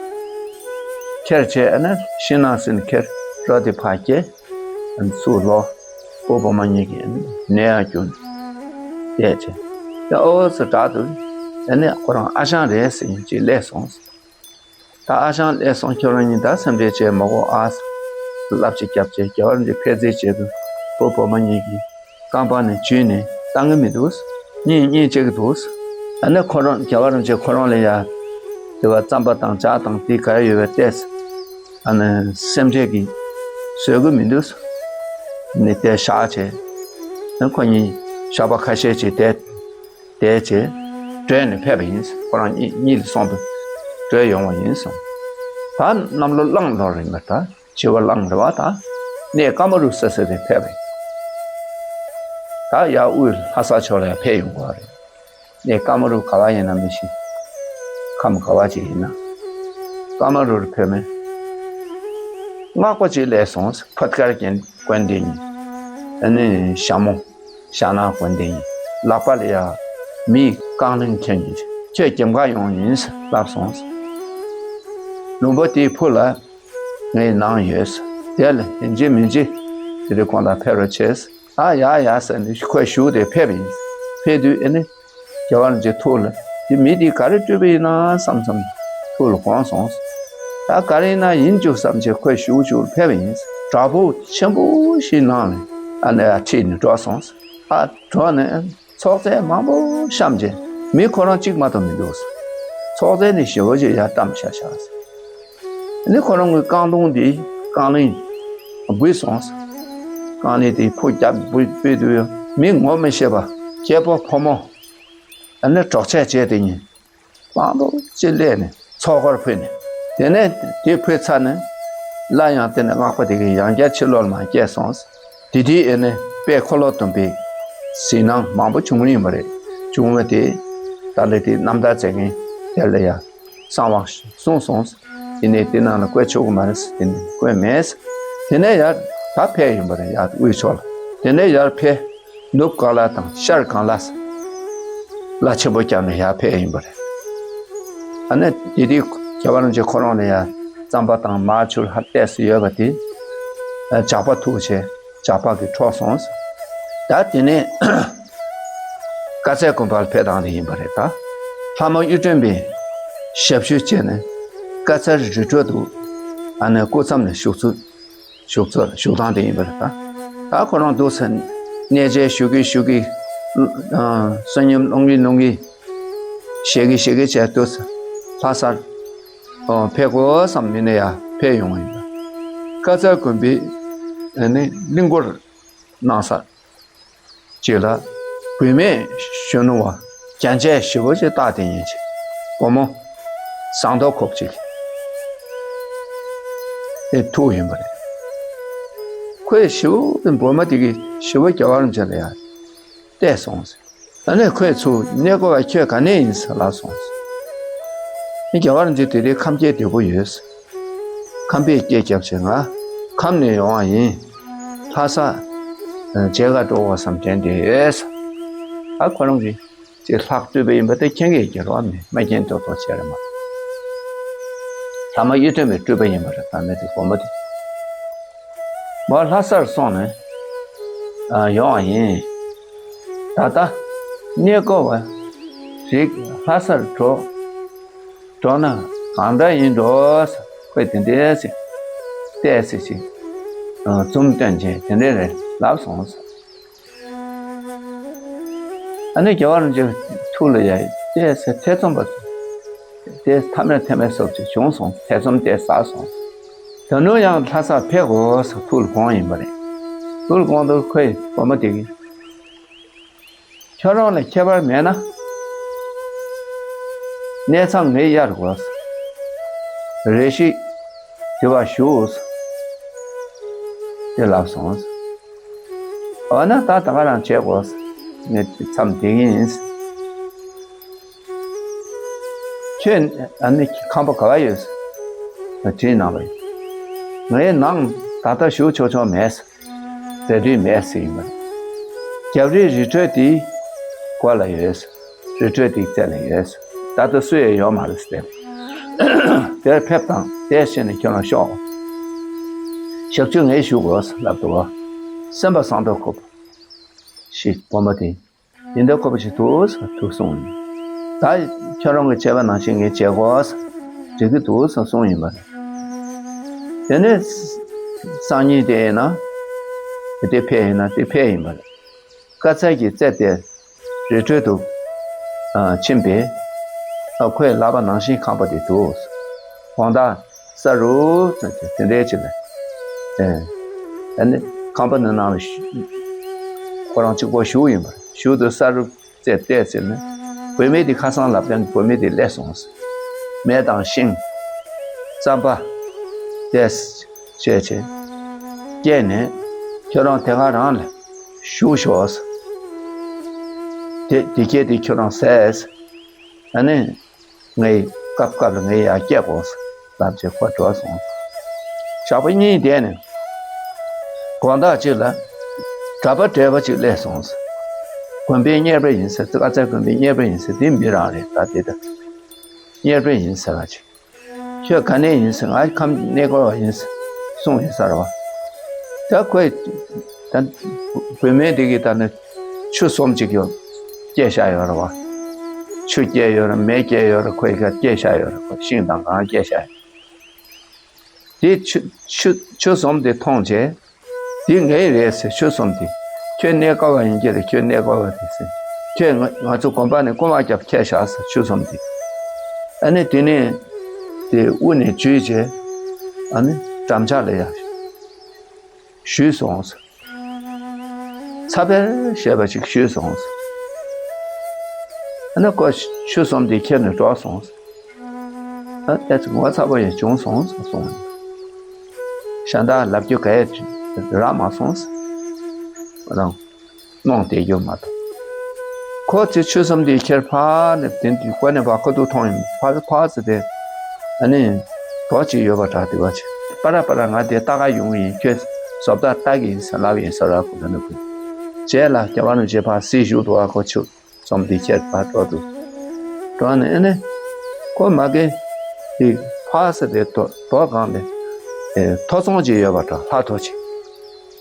ཁྱེར་བྱས་ཨ་ནི་ཤིང་ནགས་ཟིན་ཁྱེར་རོ་དེ་ཕར་སྐྱེལ། ཨ་ནི་ཚུར་ལོག་བུ་བུ་མོ་གཉིས་ཀྱིས་ནད་ཡག་བསྐྱུར་བསྡད་བྱས། ཡ་ཨོ་ཙི་དྲག་འདུག་ཨ་ནི་ཁོ་རང་ཨ་ཞང་རེད་ཟེར་མཁན་ཅིག་སླེབས་སོང་། ད་ཨ་ཞང་སླེབས་སོང་། ཁྱོད་རང་གཉིས་ད་སེམས་ཁྲལ་བྱས་མ་དགོས་ཨ། ལབ་ཅིག་བརྒྱབ་བྱས་རྒྱལ་བ་རིན་པོ་ཆེ་ཕེབས་རྩིས་བྱེད་དུས་བུ་བུ་མོ་གཉིས་ཀྱིས་རྐང་པ་ནས་འཇུས་ནས་བཏང་གི་མི་འདུག་གཉིད་གཉིད་བྱེད་ཀྱི་འདུག་ཨ་ནི་ཁོ་རང་རྒྱལ་བ་རིན་པོ་ཆེ་ཁོ་རང་ལ་ཡ་དེ་བ་རྩམ་པ་དང་ཇ་དང་དེ་ག་ཡོད་པའི་ཏོག་ཙམ་ཨ་ནི་སེམས་ཁྲལ་གྱིས་བཟོད་ཀྱི་མི་འདུག་ནི་དེ་བཞག་བྱས། ཨ་ཁོ་གཉིས་ཞོགས་པ་ཁ་ཤས་ཅིག་བསྡད། བསྡད་བྱས་བྲོས་ནས་ཕེབས་པ་ཡིན། ཁོ་རང་གཉིད་གཉིད་ལ་སོང་དུས་བྲོས་ཡོང་བ་ཡིན་གསུངས། ད་གནམ་ལོ་གླང་ལོ་རེད་མ་རེད། ད་བྱི་བ་གླང་རེད་བ། ད་གནས་ཀ་མ་རུ་ས་ས་རེ་ཕེབས་པ་ཡིན། ད་ཡར་དབུས་ལྷ་ས་ཕྱོགས་ལ་ཡར་ཕེབས་ཡོང་དགོས་རེད། གནས་ཀ་མ་རུ་ག་བ་ཡིན་ན་མི་ཤེས། ཁམས་ག་བ་ཅིག་ཡིན་ན། ཀ་མ་རུ་རུ་ཕེབས་མེད། སྔགས་པ་ཅིག་སླེབས་སོང་། ཕོ་དཀར་གྱོན་གོན་དེ་ཡིན། ཨ་ནི་ཞྭ་མོ། ཞྭ་ནག་གོན་དེ་ཡིན། ལག་པ་ལ་ཡ་མིའི་རྐང་གླིང་འཁྱེར་གྱིན། ཁྱོད་རྒྱབ་འགག་ཡོང་ཡིན་ལབ་སོང་། ལུང་པ་དེའི་ཕུ་ལ་ངའི་ནང་ཡོད། དེ་ལ་ཡིན་གཅིག་མིན་གཅིག་དེ་རིང་ཁོང་དང་ཕེབས་རོགས་བྱས། ཨ་ཡ་ཡ་ཟེར་ནས་ཁོས་ཞུགས་ཏེ་ཕེབས་ཡིན། ཕེབས་དུས་ཨ་ནི་རྒྱལ་བ་རིན་པོ་ཆེ་ཐུགས་ལ་འདི་མི་འདི་ག་རེ་སྤྲུལ་པ་ཡིན་ན་བསམ་བསམ་ཐུགས་ལ་དགོངས་སོང་། ད་ག་རེ་ཡིན་ན་ཡིན་བཅུག་བསམ་བྱས་ཁོས་ཞུགས་ཞུགས་ཕེབས་ཡིན། བྲག་ཕུག་ཆེན་པོ་ཞིག་ནང་ལ་ཨ་ནི་ཁྲིད་ནས་འགྲོ་སོང་། ཨ་འགྲོ་ནས་ཚོགས་རྫས་མང་པོ་བཤམས་བྱས་མི་ཁོ་རང་གཅིག་མ་གཏོགས་མི་འདུག་ཚོགས་རྫས་ནི་ཞེ་པོ་ཅིག་ཡར་བཀྲམ་བཞག་བཞག་ནི་ཁོ་རང་གི་རྐང་དུང་འདི་རྐང་གླིང་འབུད་སོང་། རྐང་གླིང་དེ་ཕུ་རྒྱབ་འབུད་འབུད་དུས་མི་ངོ་མི་ཤེས་པ་སྐྱེས་པ་ཕོ་མོ་ཨ་ནི་གྲོགས་བྱས་བྱས་དེ་གཉིས། དཔང་པོ་ཅི་སླེབས་ནས་ཚོགས་འཁོར་ཕུལ་ནས། དེ་ནས་དེ་ཕུལ་ཚར་ནས་སླར་ཡང་དེ་ནས་སྔགས་པ་དེ་གའི་ཡང་བསྐྱར་ཕྱིར་ལོག་མར་བསྐྱལ་སོང་། དེ་དུས་ཨེ་ནས་དཔལ་འཁོར་ལོ་སྡོམ་པའི་གཟིགས་སྣང་མང་པོ་བྱུང་ཡིན་པ་རེད། བྱུང་བ་དེ་ད་ལྟ་དེ་རྣམ་ཐར་མཛད་མཁན་དེ་ལ་ཡང་གསང་བ་གསུངས་སོང་། དེ་ནས་དེ་ནང་ལ་བཀོད་ཆོག་གི་མ་རེད། དེ་ནས་བཀོད་མེད། དེ་ནས་ཡར་ད་ཕེབས་ཡིན་པ་རེད། ཡར་དབུས་ཕྱོགས་ལ། དེ་ནས་ཡར་ཕེབས། ནུབ་གང་ལ་དང་ཤར་གང་ལ་བླ་ཆེན་པོ་བསྐྱབས་ནས་ཡར་ཕེབས་ཡིན་པ་རེད། ཨ་ནི་དེ་དུས་རྒྱལ་བ་རིན་པོ་ཆེ་ཁོ་རང་ལ་ཡང་རྩམ་པ་དང་མར་ཆུར་ཧར་ཏོག་ཙམ་ཡོད་པ་དེ་ཇག་པ་ཐུག་བྱས་ཇག་པ་གིས་འཕྲོག་སོང་། ད་དེ་ནས་དཀར་ཚལ་དགོན་པ་ལ་ཕེབས་སྟངས་དེ་ཡིན་པ་རེད། ད་ལྷ་མོ་གཡུ་སྒྲོན་པའི་ཞབས་ཞུ་བྱས་ནས་དཀར་ཚལ་རི་ཁྲོད་དུ་ཨ་ནི་སྐུ་མཚམས་ནས་བཞུགས་ཚུལ། བཞུགས་ཚུལ་བཞུགས་སྟངས་དེ་ཡིན་པ་རེད། ད་ད་ཁོ་རང་འདུག་ཟེར་གནས་མཇལ་ཞུ་གི་ཞུ་གི་ཨ་བསོད་སྙོམས་སློང་གི་སློང་གི་བཞེས་གི་བཞེས་གི་བྱས་འདུག་ཟེར་ལྷ་སར་ཨ་ཕེབས་དགོས་བསམ་མི་ནས་ཡར་ཕེབས་ཡོང་བ་ཡིན་པ། དཀར་ཚལ་དགོན་པའི་ཨ་ནི་གླིང་སྐོར་གནང་ས་ཅིག་ལ་བུད་མེད་གཞོན་ནུ་བ་རྒྱན་ཆས་ཞེ་པོ་ཅིག་བཏགས་དེ་ཡིན་ཅིག་བུ་མོ་ཟངས་མདོག་ཁོག་ཅིག་དེ་ཐུག་ཡིན་པ་རེད། ཁོས་ཞེ་པོ་བུ་མོ་དེ་གིས་ཞེ་པོ་རྒྱལ་བ་རིན་པོ་ཆེ་ལ་ཡར་བལྟས་སོང་ཟེར། ཨ་ནི་ཁོས་ཚུར་གནས་སྐོར་བ་ཁྱོད་ག་ནས་ཡིན་ཟེར་ལབ་སོང་ཟེར། ཨ་རྒྱལ་བ་རིན་པོ་ཆེ་དེ་རིང་ཁམས་སྐྱེས་བདེ་པོ་ཡོད་ཟེར། ཁམས་པས་སྐད་རྒྱབ་བྱས་ང་ཁམས་ནས་ཡོང་བ་ཡིན། ལྷ་ས་མཇལ་ཁ་འགྲོ་དགོས་བསམ་དྲན་བསྡད་ཡོད་ཟེར། ཨ་ཁོ་རང་གིས་ཅིག་ལྷག་སྤྲུལ་པ་ཡིན་པ་དེ་མཁྱེན་གྱི་ཡོད་ཀྱི་རེད་བ། མི་མ་མཁྱེན་ཏོག་ཏོ་བྱས་རེད་མ་གཏོགས། ལྷ་མོ་གཡུ་སྒྲོན་པའི་སྤྲུལ་པ་ཡིན་པ་རེད། ད་ནི་དེ་སྒོམ་པ་དེ་མོ་ལྷ་སར་སོང་ནས་ཨ་ཡོང་བ་ཡིན། ད་ལྟ་གནས་སྐོར་བ་ཞིག་ལྷ་སར་འགྲོ་འགྲོ་ན་གང་འདྲ་ཡིན་འགྲོ་ཟེར། ཁོས་དེ་འདྲའི་ཟེར་བལྟས་ཟེར་ཞིག་འཛུམ་སྟོན་བྱས་དེ་འདྲའི་རེད་ལབ་སོང་ཟེར། ཨ་ནི་རྒྱལ་བ་རིན་པོ་ཆེ་ཐུགས་ལ་ཡ་བལྟས་ཟེར། ཐེ་ཚོམ་པ་དེ་ཐ་མལ་ཐ་མལ་སོགས་ཀྱིས་བྱུང་སོང་། ཐེ་ཚོམ་དེ་ཟ་སོང་། ད་ནུ་ཡང་ལྷ་སར་ཕེབས་དགོས་ཟེར་ཐུགས་ལ་དགོངས་ཡིན་པ་རེད། ཐུགས་ལ་དགོངས་དུས་ཁོས་བུ་མོ་དེ་གིས། ཁྱོད་རང་ལ་ཁྱད་པར་མེད་ན། གནས་མཚམས་ངས་གཡར་དགོས། རེ་ཞིག་དེ་བ་བཞུགས། དེ་ལབ་སོང་། འོ་ན་ད་ད་ག་རང་བྱེད་དགོས། ངས་མཚམས་དེ་ཡིན། ཁྱོད་ཨ་ནི་ཁང་པ་ག་བ་ཡོད། དྲིས་གནང་བ་ཡིན། ངའི་ནང་ད་ལྟ་བཞུགས་ཆོག་ཆོག་མེད། རྫས་དུས་མེད་ཟེར་ཡིན་པ་རེད། རྒྱབ་རི་རི་ཁྲོད་དེའི་སྒོ་ལ་ཡོད། རི་ཁྲོད་དེའི་རྩེ་ལ་ཡོད། ད་ལྟ་སུ་ཡང་ཡོད་མ་རེད་ཟེར། དེར་ཕེབས་དང་། དེར་ཕྱིན་ནས་ཁྱོད་རང་ཤོག། ཞབས་ཕྱི་ངས་ཞུ་དགོས་ལབ་འདུག་བ། སེམས་པ་བཟང་པོ་ཁོ་ཞིག་བུ་མོ་དེ་ཡིན་ད་ཁོ་པ་ཞིག་འདུག་ཟེར་ཐུག་སོང་། ད་ཁྱོད་རང་གི་བྱས་པ་ནང་བཞིན་ངས་བྱེད་དགོས་ཟེར། འགྲིག་གི་འདུག་ཟེར་གསུངས་ཡིན་པ་རེད། དེ་ནས་སང་ཉིན་དེ་ཡིན་ན་དེ་ཕེབས་ཡིན་ན་དེ་ཕེབས་ཡིན་པ་རེད། དཀའ་ཚེགས་ཀྱི་རྩེ་དེར་རི་ཁྲོད་དུ་ཨ་ཕྱིན་པས། ཨ་ཁོས་ལབ་པ་ནང་བཞིན་ཁང་པ་དེ་འདུག། དགོང་དག་ས་རུབ་ཙམ་གྱི་དེ་འདྲའི་ཅིག་ལ། ཨེ་ཨ་ནི་ཁང་པ་འདི་ནང་ལ་ཤི་ཁོ་རང་གཅིག་པོ་བཞུགས་ཡིན་པ། བཞུགས་དུས་ས་རུབ་རྩེ་བལྟས་ཚེ་ནི་བུད་མེད་དེ་ཁ་སང་ལབ་དོན་བུད་མེད་དེ་སླེབས་སོང་། མེ་དང་ཤིང་རྩམ་པ་དེ་བྱས་བྱས་བསྐྱལ་ནས་ཁྱོད་རང་དེ་ག་རང་ལ་བཞུགས་ཤོག། དེ་དེ་སྐད་དེ་ཁྱོད་རང་ཟས། ཨ་ནི་ངའི་སྐབས་སྐབས་ལ་ངའི་ཡར་སྐྱེལ་དགོས་ལབ་བྱས་ཁོ་འགྲོ་སོང་། ཞག་པོ་གཉིས་བསྡད་ནས་དགོང་དག་ཅིག་ལ་གྲྭ་པ་བགྲེས་པ་ཅིག་སླེབས་སོང་། དགོན་པའི་གཉེར་པ་ཡིན་ཟེར། དཀའ་ཚེགས་དགོན་པའི་གཉེར་པ་ཡིན་ཟེར། འདི་མི་རང་རེད། ད་འདི་ད་གཉེར་པ་ཡིན་ཟེར་བ་ཅིག། ཁྱོད་ག་ནས་ཡིན་ཟེར། ང་ཁམས་གནས་སྐོར་བ་ཡིན་ཟེར་གསུངས་ཡིན་ཟེར་བ། ད་ཁོས་ད་བུད་མེད་འདི་གིས་ད་ནི་ཆུ་ཟོམ་ཅིག་ཡོད་བསྐྱལ་བཞག་ཡོད་རེད་བ། ཆུ་བསྐྱལ་ཡོད་རེད། མེ་བསྐྱལ་ཡོད་རེད། ཁོས་ག་བསྐྱལ་བཞག་ཡོད་རེད། ཁོ་ཤིང་དང་གང་བསྐྱལ་བཞག་ཡོད། དེ་ཆུ་ཆུ་ཆུ་ཟོམ་དེ་མཐོང་བྱས། འདི་ངའི་རེད་ཟེར། ཆུ་ཟོམ་དེ། ཁྱོད་གནས་སྐོར་བ་ཡིན་གྱི་རེད། ཁྱོད་གནས་སྐོར་བ་རེད་ཟེར། ཁྱོད་ང་ང་ཚོ་དགོན་པ་ནས་རྐུ་མ་རྒྱབ་ཁྱེར་བཞག་ཟེར། ཆུ་ཟོམ་དེ། ཨ་ནི་དེ་ནས་དེ་དབུ་ནས་འཇུས་བྱས། ཨ་ནི་འགྲམ་ལྕག་ལ་ཡར་གཞུས་སོང་ཟེར། ཚ་བེར་ཞེས་པ་ཅིག་གཞུས་སོང་ཟེར། ཨ་ནི་ཁོ་ཆུ་ཟོམ་དེ་ཁྱེར་ནས་འགྲོ་སོང་ཟེར། ཨ་ཨེ་ཙི་ངོ་ཚ་པོ་ཡང་བྱུང་སོང་ཟེར་གསུངས། གཞན་དག་ལབ་རྒྱུ་ག་ཡེ་རག་མ་སོང་ཟེར། རང་གནོང་བསྡད་རྒྱུ་མ་གཏོགས། ཁོ་ཚོས་ཆུ་ཟོམ་དེ་ཁྱེར་ཕར་ནས་དེ་དུས་ཀོ་ནས་བ་ཁོ་ཐུག་མཐོང་ཡིན། ཕར་ཕར་ཚུར་དེ་ཨ་ནི་རྡོ་ཅིག་ཡོད་པ་འདྲ། དེ་བ་ཅིག་པ་ར་པ་ར་ང་དེ་ལྟ་ག་ཡོང་གི་ཡིན། ཁྱོད་བཟོ་ལྟ་ལྟ་གི་ཡིན་ཟེར་ལབ་ཡིན་ཟེར་བ་ཁོ་ད་ནི་ཁོས་རྗེས་ལ་རྒྱལ་བ་རིན་པོ་ཆེ་ཕར་གཟིགས་བཞུགས་འདུག་བ། ཁོ་ཆུ་ཟོམ་དེ་ཁྱེར་ཕར་འགྲོ་འདུག། འགྲོ་ནས་ཨ་ནི་ཁོ་མ་གི་དེ་ཕར་ཚུར་དེ་རྡོ་རྡོ་སྒང་ལ་ཨེ་ཐོ་ཚོང་ཅིག་ཡོད་པ་འདྲ། ལྷ་ཐོ་ཅིག།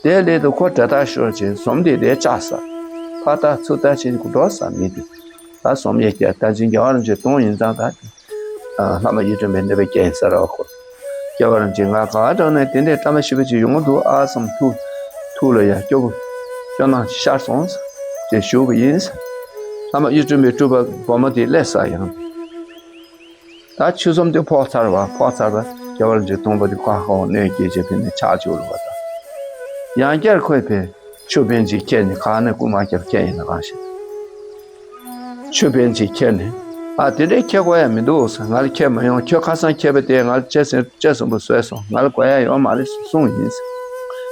དེ་སླེབས་དུས་ཁོ་དགྲ་ཐག་ཤོར་བྱས་ཟོམ་དེ་དེ་བཅག་ས། ཕར་ལྟ་ཚུར་ལྟ་བྱས་འགྲོ་ས་མི་འདུག། ད་ཟོམ་ཡེ་བསྐྱལ། ད་ཅིང་རྒྱལ་བ་རིན་པོ་ཆེ་གདོང་ཡིན་ཙང་ད་ཨ་ལྷ་མོ་གཡུ་སྒྲོན་པའི་གནོད་པ་སྐྱེལ་ཡིན་ཟེར་བ་ཁོ། རྒྱལ་བ་རིན་པོ་ཆེ་ང་ག་བ་དྲངས་ནས་དེ་འདྲའི་བཀྲ་མ་ཤིས་པ་ཅིག་ཡོང་གི་འདུག་ཨ་བསམ། ཐུགས་ཐུགས་ལ་ཡ་སྐྱོ་པོ་སྐྱོ་སྣང་ཤར་སོང་ཟེར་བཞུགས་པ་ཡིན་ཟེར། ལྷ་མོ་གཡུ་སྒྲོན་པའི་སྤྲུལ་པ་བུ་མོ་དེ་སླེབས་ས་ཡང་། ད་ཆུ་ཟོམ་དེ་ཕོག་ཚར་བ། ཕོག་ཚར་བ་རྒྱལ་བ་རིན་པོ་ཆེ་གདོང་པ་དེ་ཁ་ཁ་འོ་གནོད་སྐྱེལ་བྱས་ཕེབས་ནས་ཆག་བཅུག་ལ་བ་དང་། ཡང་བསྐྱར་ཁོས་ཕེབས། ཆུ་བེན་ཅིག་ཁྱེར་ནས་གང་ནས་རྐུ་མ་རྒྱབ་ཁྱེར་ཡིན་ན་གང་ཤེས། ཆུ་བེན་ཅིག་ཁྱེར་ནས་ཨ་དེ་འདྲའི་ཁྱེར་དགོས་ཡ་མི་འདུག་ཟེར། ང་ལ་ཁྱེར་མ་ཡོང་། ཁྱོད་ཁ་སང་ཁྱེར་བ་དེ་ང་ལ་ལྕེ་སེ་ལྕེ་སུན་པོ་བཟོས་སོང་། ང་ལ་དགོས་ཡ་ཡོད་མ་རེད་གསུངས་ཡིན་ཟེར།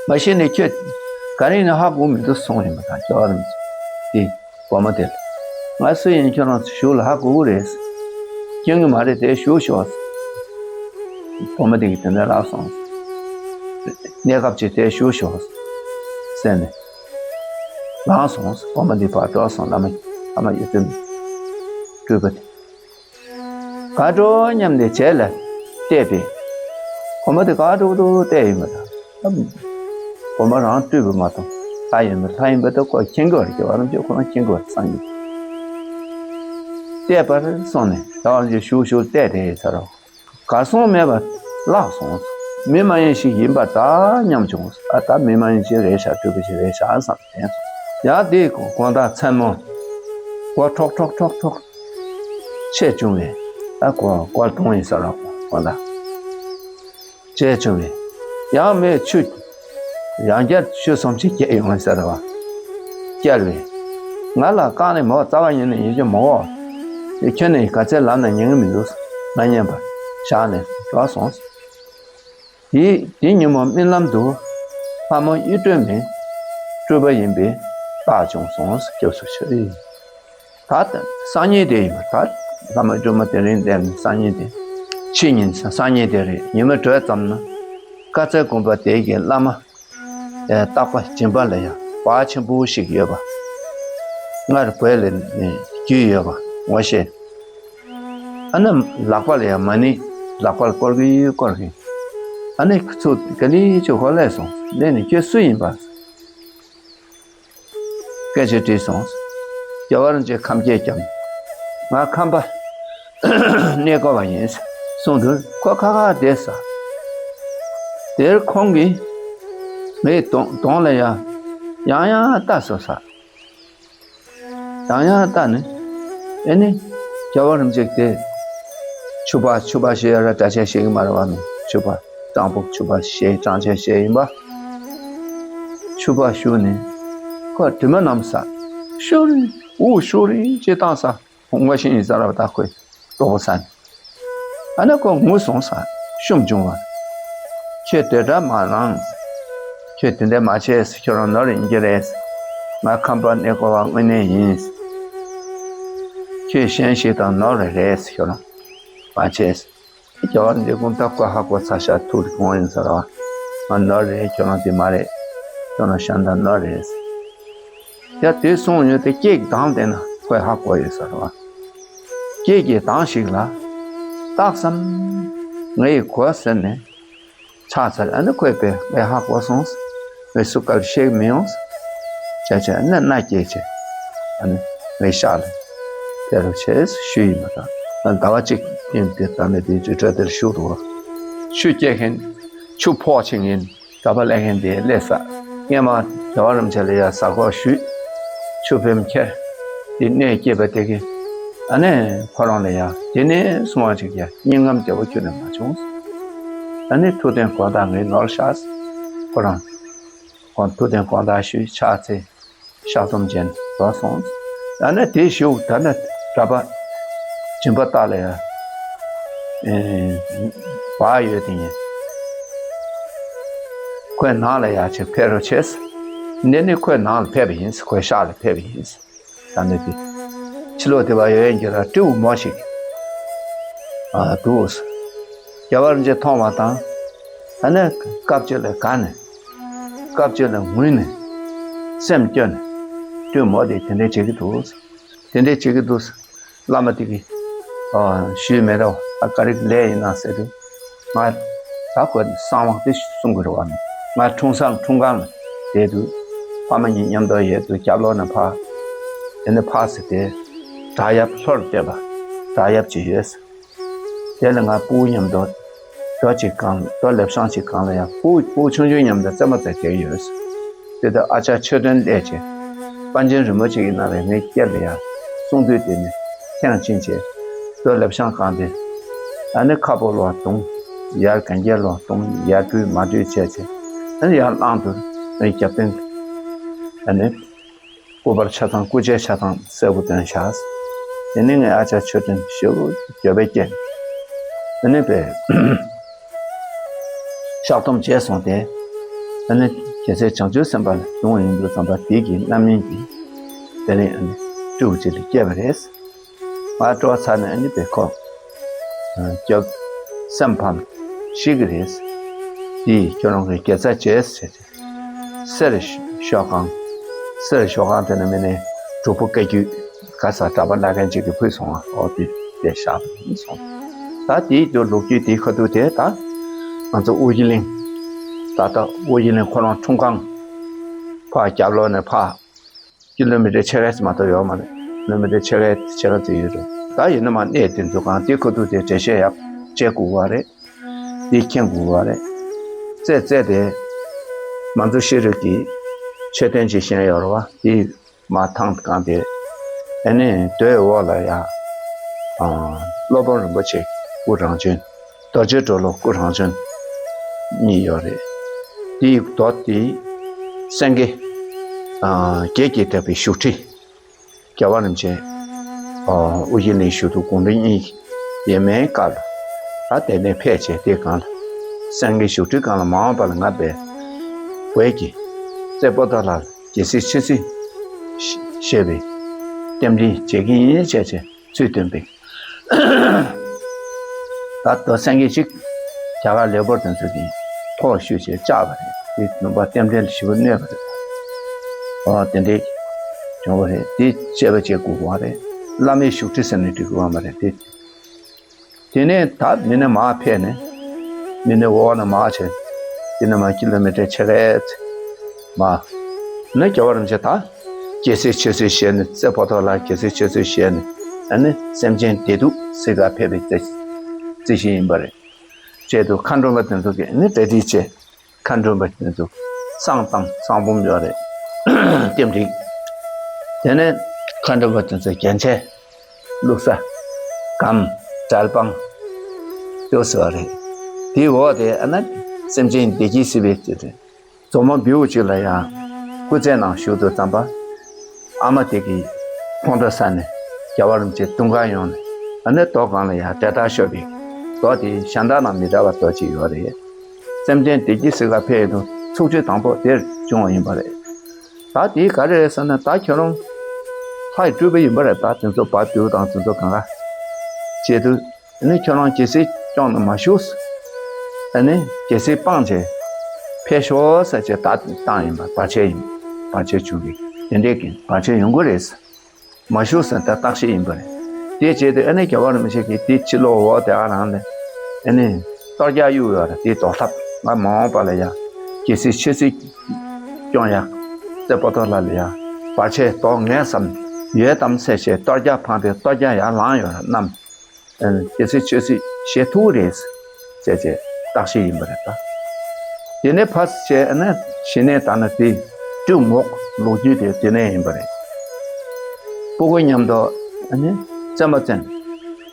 མ་གཞི་ནས་ཁྱོད་ག་རེ་ཡིན་ན་ཧ་གོ་མི་འདུག་གསུངས་ཡིན་པ་དང་རྒྱལ་བ་རིན་པོ་ཆེ་དེ། བུ་མོ་དེ་ལ། ང་སུ་ཡིན་ཁྱོད་རང་ཚོ་གཞུག་ལ་ཧ་གོ་གི་རེད། སྐྱོན་གྱི་མ་རེད་དེ་བཞུགས་ཤོག། བུ་མོ་དེ་གིས་དེ་འདྲ་ལབ་སོང་། གནས་སྐབས་ཅིག་དེ་བཞུགས་ཤོག་ཟེར་ནས་ལངས་སོང་། བུ་མོ་དེ་ཕར་འགྲོ་སོང་། བླ་མ་བླ་མ་གཡུ་སྒྲོན་སྤྲུལ་པ་དེ། ག་འགྲོ་སྙམ་ནས་བྱས་ལ་བལྟས་པས། བུ་མོ་དེ་ག་འགྲོ་འདུག་བལྟས་ཡིན་པ་དང་། བུ་མོ་རང་སྤྲུལ་པ་མ་གཏོགས་ ལྷ་ཡིན་པ་ལྷ་ཡིན་པ་དེ་ཁོ་མཁྱེན་གྱི་ཡོད་རེད། རྒྱལ་བ་རིན་པོ་ཆེ་ཁོ་རང་མཁྱེན་གྱི་ཡོད་རེད། སངས་རྒྱས་བལྟས་པར་སོང་ནས་རྒྱལ་བ་རིན་པོ་ཆེ་ཞུགས་ཞུགས་བལྟས་དེ་ཡིན་ས་རོ། གར་སོང་མེད་པར་བརླག་སོང་། མི་མ་ཡིན་ཞིག་ཡིན་པ་ད་སྙམ་བྱུང་། ཨ་ད་མི་མ་ཡིན་ཞིག་རེད་ཤག་སྤྲུལ་པ་ཞིག་རེད་ཤག་བསམ་དེ། ཡང་དེའི་དགོང་དག་མཚན་མོ་སྒོ་ཁྲོག་ཁྲོག་ཁྲོག་ཁྲོག་ཆེ་བྱུང་བས། ཨ་སྒོ་སྒོ་གདོང་ཡིན་ས་རོ། དགོང་དག་བྱས་བྱུང་བས། ཡང་མོས་ཆུ། ཡང་བསྐྱར་ཆུ་སུམ་ཅུ་བསྐྱལ་ཡོང་ཟེར་བ། བསྐྱལ་བས། ང་ལ་བཀག་ནས་མོ་རྩ་བ་ཉིད་ནས་ཡིན་གྱི་མོ། ཁྱོད་ནི་ག་ཚད་ལབ་ན་ཉན་གྱི་མི་འདུག་ང་མཉན་པར་བཞག་ནས་འགྲོ་སོང་། དེ་དེ་ཉིན་མོ་རྨི་ལམ་དུ་ལྷ་མོ་གཡུ་སྒྲོན་མའི་སྤྲུལ་པ་ཡིན་པའི་རྟགས་བྱུང་སོང་། སྐྱབས་སུ་མཆི། ད་ལྟ་སང་ཉིན་དེ་ཡིན་པ། ད་བླ་མ་སྒྲོལ་མ་དེ་རིང་འདས་ནས་སང་ཉིན་དེ། ཕྱི་ཉིན་སང་ཉིན་དེ་རེད། ཉི་མ་དྲོས་ཙམ་ན་བཀའ་སྩལ་དགོན་པ་དེ་གའི་བླ་མ་རྟག་པ་སྦྱིན་པ་ལ་ཡང་བག་ཆེན་པོ་ཞིག་ཡོད་པ། སྔར་བོད་ལ་ནས་རྒྱུས་ཡོད་པ་ངོ་ཤེས། ཨ་ནི་ལག་པ་ལ་ཡང་མ་ཎི་ལག་པར་བསྐོར་གྱིན་བསྐོར་གྱིན། ཨ་ནི་ཚུར་ག་ལེ་ཅིག་ཧོ་སླེབས་སོང་། སླེབས་ནས་ཁྱོད་སུ་ཡིན་པ། སྐད་ཆ་དྲིས་སོང་། རྒྱལ་བ་རིན་པོ་ཆེ་ཁམས་སྐྱེས་ཀྱང་། ང་ཁམས་པ་གནས་སྐོར་བ་ཡིན་གསུངས་དུས་ཁོ་ཁ་ཁ་བསྡད་ས། དེར་ཁོང་གིས་ངའི་གདོང་གདོང་ལ་ཡང་ཡང་ཡང་ལྟ་སོང་ས། ཡང་ཡང་ལྟ་ནས་ཨེ་ནི་རྒྱལ་བ་རིན་པོ་ཆེ་དེ་ཕྱུ་པ་ཕྱུ་པ་ཞེས་ཡ་ར་འདྲ་ཆགས་ཤིག་མ་རེད་བ་ནི། ཕྱུ་པ་སྤྲང་པོ་ཕྱུ་པ་ཞེས་འདྲ་ཆགས་ཤིག་ཡིན་པ། ཕྱུ་པ་ཞུགས་ནས་ཁོ་དྲི་མ་ནམ་ས་ཤོར་འུ་ཤོར་ཅེས་བཏང་ས། ཁོང་ངོ་ཤེས་ཡིན་ས་ར་བ་ད་ཁོས་ལྟོ་གོ་ས་ནས། ཨ་ནི་ཁོ་ངུ་སོང་ས། ཤུམ་བྱུང་བ། ཁྱོད་དེ་འདྲ་མ་ལངས། ཁྱོད་དེ་འདྲ་མ་བྱས། ཁྱོད་རང་ནོར་ཡིན་གྱི་རེད། ང་ཁམས་པ་གནས་སྐོར་བ་དངོས་གནས་ཡིན། ཁྱོད་གཞན་ཞིག་དང་ནོར་རེད། ཁྱོད་རང་མ་བྱས། རྒྱལ་བ་འདི་ཀུན་ད་ཁོས་ཧ་གོ་ཚར་ཤག་ཐུགས་དགོངས་ཡིན་ས་ར་བ། ང་ནོར་རེད། ཁྱོད་རང་དེ་མ་རེད། ཁྱོད་རང་གཞན་དང་ནོར་རེད། ཡ་དེ་གསུངས་ཡོད་དེ་སྐད་ཀྱི་གདངས་བསྟན་ན་ཁོས་ཧ་གོ་ཡོད་ས་རེད་བ། སྐད་ཀྱི་གདངས་ཤིག་ལ་རྟགས་སམ་ངའི་གོ་ཟེར་ནས་ཆགས་ཚར། ཨ་ནི་ཁོས་པས་ངས་ཧ་གོ་སོང་། ངས་སུ་ག་རེ་བཤད་མི་ཡོང་། བྱས་བྱས་ཨ་ནི་མནའ་སྐྱེལ་བྱས། ཨ་ནི་ངའི་ཤག་ལ་ཕེབས་རོགས་བྱས་ཞུས་ཡིན་པ་དང་། ཟླ་བ་གཅིག་ཡིན་དེ་ད་ནི་དེའི་རི་ཁྲོད་དེར་བཞུགས་འདུག་ཆུ་སྐྱེལ་མཁན་ཆུ་ཕོག་ཕྱིན་ཡིན། གྲྭ་པ་ལས་མཁན་དེ་སླེབས་ས། སྔས་མ་རྒྱལ་བ་རིན་པོ་ཆེ་ལ་ཡ་གཟའ་སྐོར་ཞུས། ཆུ་ཕེབས་ཁྱེར། དེ་གནས་སྐྱེས་པ་དེ་གིས་ཨ་ནི་ཁོ་རང་ལ་ཡ་དེ་ནས་བཟུང་བ་ཅིག་ཡ་སྙིང་ངམ་བདེ་བོ་ཁྱོན་ནས་མ་བྱུང་། ཨ་ནི་ཐུགས་བརྟན་དགོངས་དག་ངས་ནོར་བཞག་ཁོ་རང་ཁོང་ཐུགས་བརྟན་དགོངས་དག་ཞུས་ཕྱག་འཚལ། བཤགས་སྡོམ་བྱས་ནས་འགྲོ་སོང་། ཨ་ནི་དེའི་གཞུག་ད་ནི་གྲྭ་པ་སྦྱིན་པ་བཏགས་ལ་ཡ་ཨེ་བག་ཡོད་དེ་ཡིན། ཁོས་ནང་ལ་ཡ་ཅིག་ཕེབས་རོགས་བྱས། འདི་ནི་ཁོས་ནང་ལ་ཕེབས་པ་ཡིན། ཁོའི་ཤག་ལ་ཕེབས་པ་ཡིན། ད་ནི་དེ་ཕྱི་ལོགས་དེ་བ་ཡོད་ཡིན་གྱི་ར་སྤྲེའུ་མོ་ཞིག་ཨ་འདུག་རྒྱལ་བ་རིན་པོ་ཆེ་མཐོང་བ་དང་། ཨ་ནི་སྐབས་གཅིག་ལ་དགའ་ནས། སྐབས་གཅིག་ལ་ངུས་ནས། སེམས་སྐྱོ་ནས། སྤྲེའུ་མོ་དེ་དེ་འདྲས་བྱེད་ཀྱི་འདུག་དེ་འདྲས་བྱེད་ཀྱི་འདུག་བླ་མ་དེ་གིས་ཨ་ཞུས་མེད་རོགས། ཨ་ག་རེ་ལས་ཡིན་ན་ཟེར་དུས། ང་ད་ཁོ་གསང་བ་དེ་གསུང་གི་རེད་བ། ང་འཁྲུངས་ས་འཁྲུངས་ཁང་ལ་བསྡད་དུས་ཕ་མ་གཉིས་མཉམ་དུ་ཡོད་དུས་རྒྱབ་ལོགས་ནས་ཕར་དེ་ནས་ཕར་ཟེར་ཏེ་བྲག་གཡབ་ལྷོར་བལྟས་པ་བྲག་གཡབ་ཅིག་ཡོད། དེ་ལ་ང་སྤུ་གུ་མཉམ་དུ་རྡོ་གཅིག་སྒང་རྡོ་ལེབ་ཤང་གཅིག་སྒང་ལ་ཡང་སྤུ་གུ་སྤུ་གུ་ཆུང་ཆུང་མཉམ་དུ་རྩེད་མོ་རྩེ་བསྡད་ཡོད། དེ་དུས་ཨ་ཅག་ཆོས་སྒྲོན་སླེབས་བྱས་པཎ་ཆེན་རིན་པོ་ཆེ་གི་ནང་ལ་ངའི་སྐེ་ལ་ཡར་གསུང་དུས་དེ་ནས་ཐེངས་གཅིག་བྱས་རྡོ་ལེབ་ཤང་སྒང་དེ་ཨ་ནི་ཁ་སྤོ་ལོག་བརྡུངས། ཡར་གན་རྐྱལ་ལོག་བརྡུངས། ཡར་འགྲུལ་མར་འགྲུལ་བྱས་བྱས་ཨ་ནི་ཡར་བླངས་དུས་ངའི་རྒྱབ་རྟེན་ཨ་ནི། སྐུ་པར་ཆ་ཚང་སྐུ་ཆས་ཆ་ཚང་གསལ་པོ་སྟོན་བཞག་དེ་ནས་ངའི་ཨ་ཅག་ཆོས་སྒྲོན་ཞེ་པོ་འགྱོད་པའི་སྐྱེས། དེ་ནས་པས་བཤགས་སྡོམ་བྱས་སོང་སྟེ། ཨ་ནི་རྒྱལ་སྲས་བྱང་ཆུབ་སེམས་དཔའ་ལ་བརྡུངས་ཡིན་དུས་ཙམ་པ་དེ་གི་རྣམ་སྨིན་གྱིས་དེ་ནས་ཨ་ནི་སྤྲེའུ་ཅིག་ལ་སྐྱེས་པ་རེད། ང་སྤྲོ་བ་ཚ་ནས་ཨ་ནི་པས་ཁོ་སྐྱོབ་སེམས་ཕམ་ཤི་གི་རེད། དེས་ཁྱོད་རང་གི་དགེ་རྩ་བྱས་ཟེར་ཏེ། གསེར་ཞོ་གང་། གསེར་ཞོ་གང་དེ་ནི་མི་ནི་གྲོགས་པོ་བཀའ་བརྒྱུད་ག་ས་གྲྭ་པ་ལ་མཁན་ཅིག་གིས་ཕུལ་སོང་ང་། འོ་དེ་དེ་བཞག་པ་ཡིན་གསུངས། ད་དེའི་དུ་ལོ་རྒྱུས་དེའི་ཁ་ཐུག་དེ་ད་ང་ཚོ་དབུ་དཀྱིལ་གླིང་། ད་ལྟ་དབུ་དཀྱིལ་གླིང་ཁོ་རང་འཁྲུངས་ཁང་། ཕར་རྒྱབ་ལོགས་ནས་ཕར་ཀི་ལོ་མི་ཊར་ཕྱེད་ཀ་ཙམ་མ་གཏོགས་ཡོད་མ་རེད། ཀི་ལོ་མི་ཊར་ཕྱེད་ཀ་ཕྱེད་ཀ་ཙམ་ཡོད་རེད། ད་ཡིན་ན་མ་གནས་དེ་ཚོ་གང་དེ་ཁོ་ཐུག་དེ་འགྲེལ་བཤད་ཡག་བྱེད་དགོས་པ་རེད། དེ་མཁྱེན་དགོས་པ་རེད། རྩེ་རྩེ་དེ་མང་གཙོ་ཤེས་རིག་གི་མཆོད་རྟེན་ཅིག་བཞེངས་ཡོད་རེད་བ། དེ་མ་ཐང་གང་དེ། ཨ་ནི་རྡོའི་འོག་ལ་ཡ། ཨ། སློབ་དཔོན་རིན་པོ་ཆེ་སྐུ་རང་བྱོན། རྡོ་རྗེ་གྲོ་ལོད་སྐུ་རང་བྱོན་གཉིས་ཡོད་རེད། དེའི་རྡོ་དེ་སེང་གེ། ཨ། བརྒྱད་ཀྱིས་བཏེགས་པའི་བཞུགས་ཁྲི། རྒྱལ་བ་རིན་པོ་ཆེ། ཨ། ཨོ་རྒྱན་གླིང་བཞུགས་སྟོད་དགུང་ལོ་གཉིས་ཡས་མས་སྐབས་ལ། ད་དེ་ནས་ཕེབས་བྱས་དེ་སྒང་ལ། སེང་གེ་བཞུགས་ཁྲི་སྒང་ལ་མ་འོངས་པ་ལ་ང་བས་བོད་ཀྱི་རྩེ་པོ་ཏ་ལ་རྒྱལ་སྲིད་ཆོས་སྲིད་ཞེས་པའི་རྟེན་འབྲེལ་བྱེད་ཀྱི་ཡིན་བྱས་བྱས་ཚུལ་སྟོན་པའི། ད་རྡོ་སེང་གེ་གཅིག་རྒྱ་གར་ལེགས་པོར་དེ་ཚོ་གིས་ཐོག་ཤུས་བྱས་བཅག་པ་རེད། དེ་ལུང་པ་རྟེན་འབྲེལ་ཞེ་པོ་གནོད་པ་རེད། ཨོ་དེ་འདྲའི་བྱུང་བ་རེད། དེ་དཔྱད་པ་བྱེད་དགོས་པ་རེད། བླ་མའི་བཞུགས་ཁྲི་ཟེར་ནས་འབྲི་དགོས་པ་མ་རེད་དེ། དེ་ནས་ད་མི་སྣ་མར་ཕེབས་ནས། མི་སྣ་འོག་ནས་མར་བྱས། དེ་ནས་མར་ཀི་ལོ་མི་ཊར་ཕྱེད་ཀ་ཙམ་མར། ནས་རྒྱལ་བ་རིན་པོ་ཆེ་ད། རྒྱལ་སྲིད་ཆོས་སྲིད་བཞེས་ནས་རྩེ་པོ་ཏ་ལ་རྒྱལ་སྲིད་ཆོས་སྲིད་བཞེས་ནས། ཨ་ནི་སེམས་ཅན་བདེ་སྡུག་གཟིགས་ག་ཕེབས་པའི་རྩེ་རྩེ་ཞིག་ཡིན་པ་རེད། བྱས་དུས་མཁའ་འགྲོ་མ་དེ་ཚོ་གིས་ནི་གྲ་སྒྲིག་བྱས། མཁའ་འགྲོ་མ་དེ་ཚོ་བསང་དང་བསང་བུམ་ཡོད་རེད། རྟེན་འབྲེལ། དེ་ནས་མཁའ་འགྲོ་མ་དེ་ཚོ་རྒྱན་ཆས། བླུགས་ས། སྒམ། གྲལ་པང་། དེ་ཚོ་རེད། དེའི་འོག་དེ་ཨ་ན་སེམས་ཅན་བདེ་སྐྱིད་གཟིགས་པའི་ཆེད་དུ། མཛོ་མོ་བེའུ་གཅིག་ལ་ཡང་སྐུ་ཚེ་ནང་བཞུགས་དུས་ཙམ་པ། ཨ་མ་དེ་གིས་ཁོང་ཁྲོ་ཟ་ནས་རྒྱལ་བ་རིན་པོ་ཆེ་དུང་དཀར་ཡོང་ནས། ཨ་ནི་རྡོ་སྒང་ལ་ཡང་འབྲེལ་ཐག་ཤོར་བའི་རྡོ་དེ་གཞན་དག་དང་མི་འདྲ་བ་རྡོ་གཅིག་ཡོད་རེད། སེམས་ཅན་བདེ་སྐྱིད་གཟིགས་ག་ཕེབས་ཡོང་དུས་ཚོགས་ཆུང་དང་པོ་དེར་བྱུང་བ་ཡིན་པ་རེད། ད་དེ་ག་རེ་རེད་ཟེར་ན། ད་ཁྱོད་རང་ལྷའི་སྤྲུལ་པ་ཡིན་པ་རེད། ད་དེ་ཚོ་བ་སྤྲུལ་དང་དེ་ཚོ་གང་ག་བྱེད་དུས། ཨ་ནི་ཁྱོད་རང་རྒྱལ་སྲིད་སྐྱོང་ནས་མ་བཞུགས། ཨ་ནི་རྒྱལ་སྲིད་སྤངས་བྱས་ཕེབས་ཤོག་ཟེར་བྱས་ད་བཏང་ཡིན་པ། བར་ཆད་ཡིན། བར་ཆད་བྱུང་གི། དེ་འདྲའི་གི་བར་ཆད་ཡོང་གི་རེད། མ་བཞུགས་ཟེར་ད་བརྟག་ཞིབ་ཡིན་པ་རེད། དེ་བྱས་ཏེ་ཨ་ནི་རྒྱལ་བ་རིན་པོ་ཆེ་གིས་དེ་ཕྱི་ལོགས་འོག་དེ་ཨ་རང་ལ་ཨ་ནི་གཏོར་རྒྱག་གཡུག་ཡོད་རེད། དེ་ཟློག་ཐབས། ང་མ་འོངས་པ་ལ་ཡང་རྒྱལ་སྲིད་ཆོས་སྲིད་སྐྱོང་ཡག་རྩེ་པོ་ཏ་ལ་ལ་ཡང་བར་ཆད་ཟློག་ངེས་བསམ་ཡོད་དམ་ཟེར་བྱས་གཏོར་རྒྱག་འཕངས་ཏེ་གཏོར་རྒྱག་ཡར་ལངས་ཡོད་རེད། གནམ། ཨ་ནི་རྒྱལ་སྲིད་ཆོས་སྲིད་བཞེས་ཐུབ་ཀྱི་རེད་ཟེར་བྱས་བརྟག་ཞིབ་ཡིན་པ་རེད་ད། དེ་ནས་ཕར་བྱས་ཨ་ནི་གཞི་ནས་ད་ནི་དེ་སྤྲུལ་མོག་ལོ་རྒྱུས་དེ་དེ་ནས་ཡིན་པ་རེད། སྤུ་གུ་མཉམ་དུ་ཨ་ནི་བཙན་པོ་བཙན།